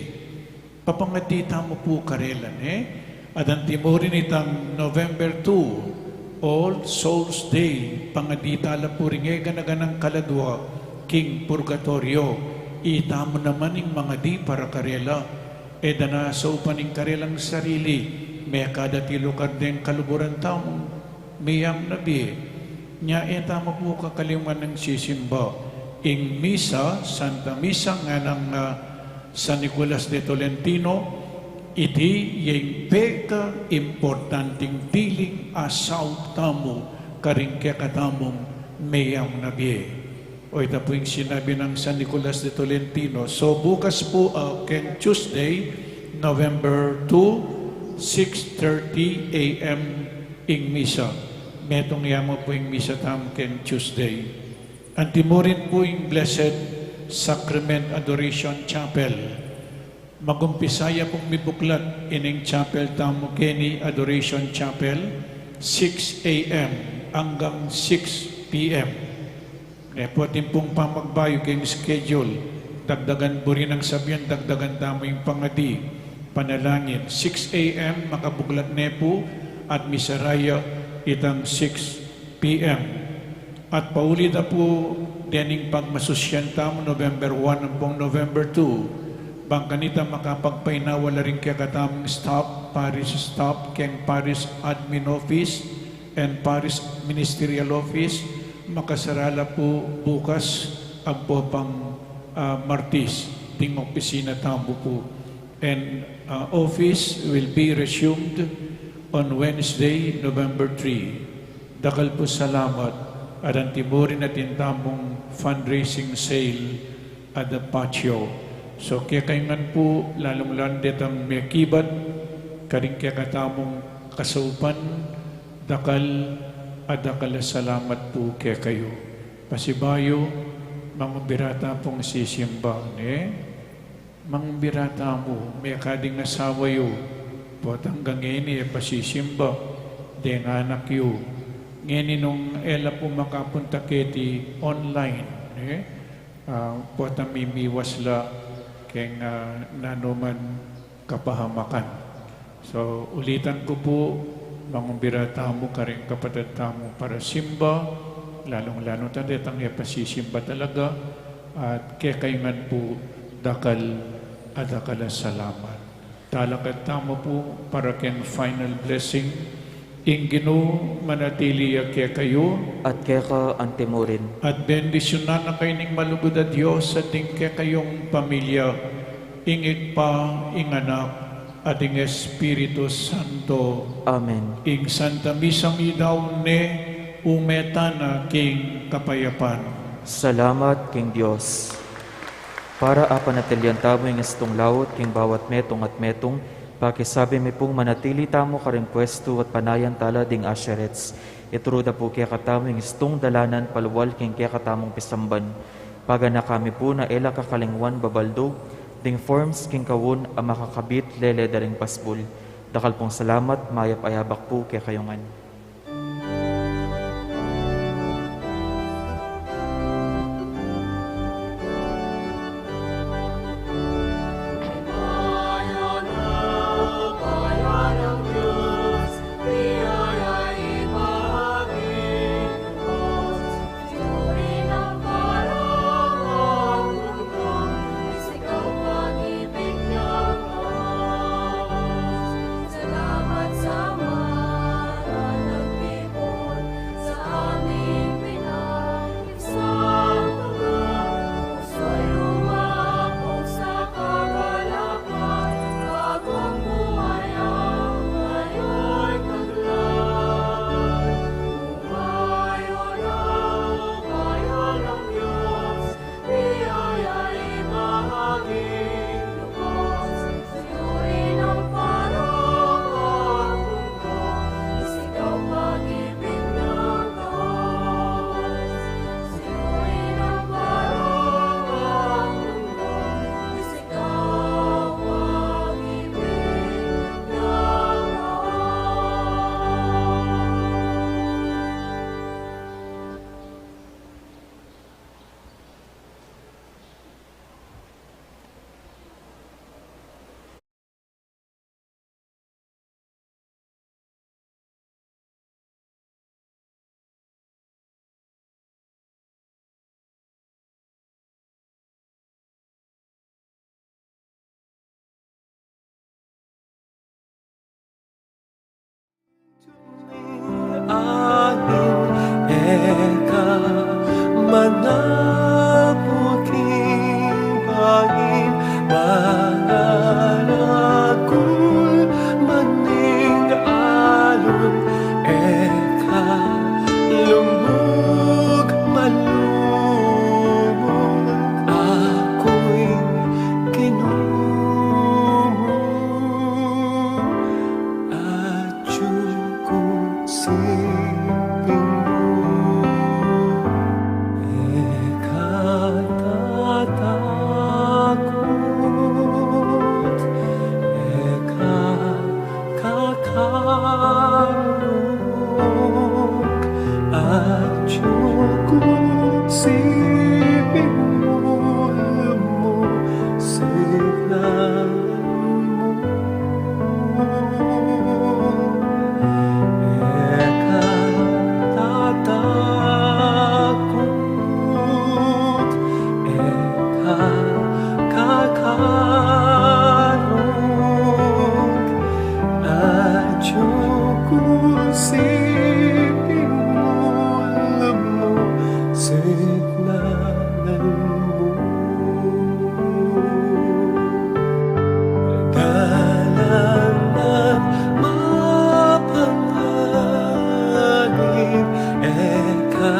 Papangadi tamu pu karela, ne? At antimurin itang November two, All Souls Day, pangadi ta la pu ring e gana-ganang kaladua king purgatoryo. Itamu naman ing mangadi para karela. E da na saupan ing karelang sarili, mekad at ilukad deng kaluguran tamung meyang na bie. Nya e tamu pu kakalinguan ing sisimba ing misa, Santa Misa, nganang, ah, San Nicolas de Tolentino, iti ya ing pekaimportanting diling asaup tamu karing kekatamung meyang na bie. O ita pu ing sinabi nang San Nicolas de Tolentino. So, bukas pu, ah, keng Tuesday, November two, six thirty a m ing misa. Metung ya mu pu ing misa tamu keng Tuesday. Antimurin pu ing Blessed Sacrament Adoration Chapel. Magumpisa ya pung mibuklat ining chapel tamu keni, Adoration Chapel, six a m anggang six p m. E pu atin pung pamagbayu keng schedule, dagdagan buri nang sabian, dagdagan tamu ing pangadi, panalangin. Six a m makabuklat ne pu at misara ya itang six p m. At pauli da pu dening pagmasusyan tamu November one ampong November two, bang kanita makapagpainawa la ring kekatamung staff, parish staff, keng parish admin office and parish ministerial office, makasara la pu bukas ampo pang, ah, Martis ding opisina tamu pu. And, uh, office will be resumed on Wednesday, November three. Dakal pu salamat, at antimurin atin tamung fundraising sale at the patio. So, kekayu ngan pu, lalung-lalu detang mekibat karing kekatamung kasaupan, dakal a dakal a salamat pu kekayu. Pasibayu, mangumbira ta pung sisimba, ne? Mangumbira tamu, mekad ding asawa yu, potang ngeni e pasisimba deng anak yu. Ngeni nung e la pu makapunta keti, online, e? Ah, potang mimiwas la keng, ah, nanuman kapahamakan. So, ulitan ku pu, mangumbira tamu karing kapatad tamu para simba, lalung-lalu ta detang e pasisimba talaga, at kekayu ngan pu dakal a dakal a salamat. Talakad tamu pu para keng final blessing. Ing Ginu manatili ya kekayu. At keka antimurin. At bendisyunan na kayu ning malugud a Dios, at ding kekayung pamilya, ing Ibpa, ing Anak, at ing Espiritu Santo. Amen. Ing Santa Misa mi daun ne, ume tana king kapayapan. Salamat king Dios. Para apanatilian tamu ing istung laut king bawat metung at metung, pakisabi mi pung manatili tamu karing pwestu at panayan tala ding asherets. Ituru da pu kekatamu ing istung dalanan palual king kekatamung pisamban. Paganaka mi pu na e la kakalingwan babaldug ding forms king kaun a makakabit lele da ring pasbul. Dakal pung salamat, mayap a yabak pu kekayu ngan. Ain e ka manapu king baing maragul man ning alun, e ka lumug malumug, aku ing Ginu mu. Atyu ku siping mu, e ka tatakut, e ka kakaruk. Atyu ku siping mu, lumusignan mu. E ka tatakut, e ka kakaruk. Atyu ku siping mu, lumusignan mu. Dalan nang mapanganib, e ka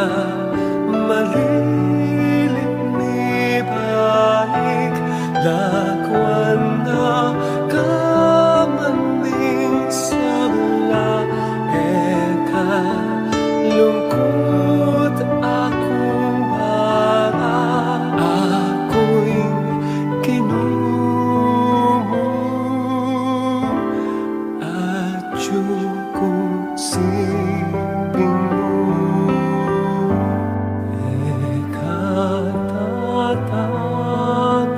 malilit mibalik, lakwan na ka man ning sabla, e ka lungkut, aku ing bara, aku ing Ginu mu. Atyu ku siping mu, e ka tatakut,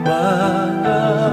Baka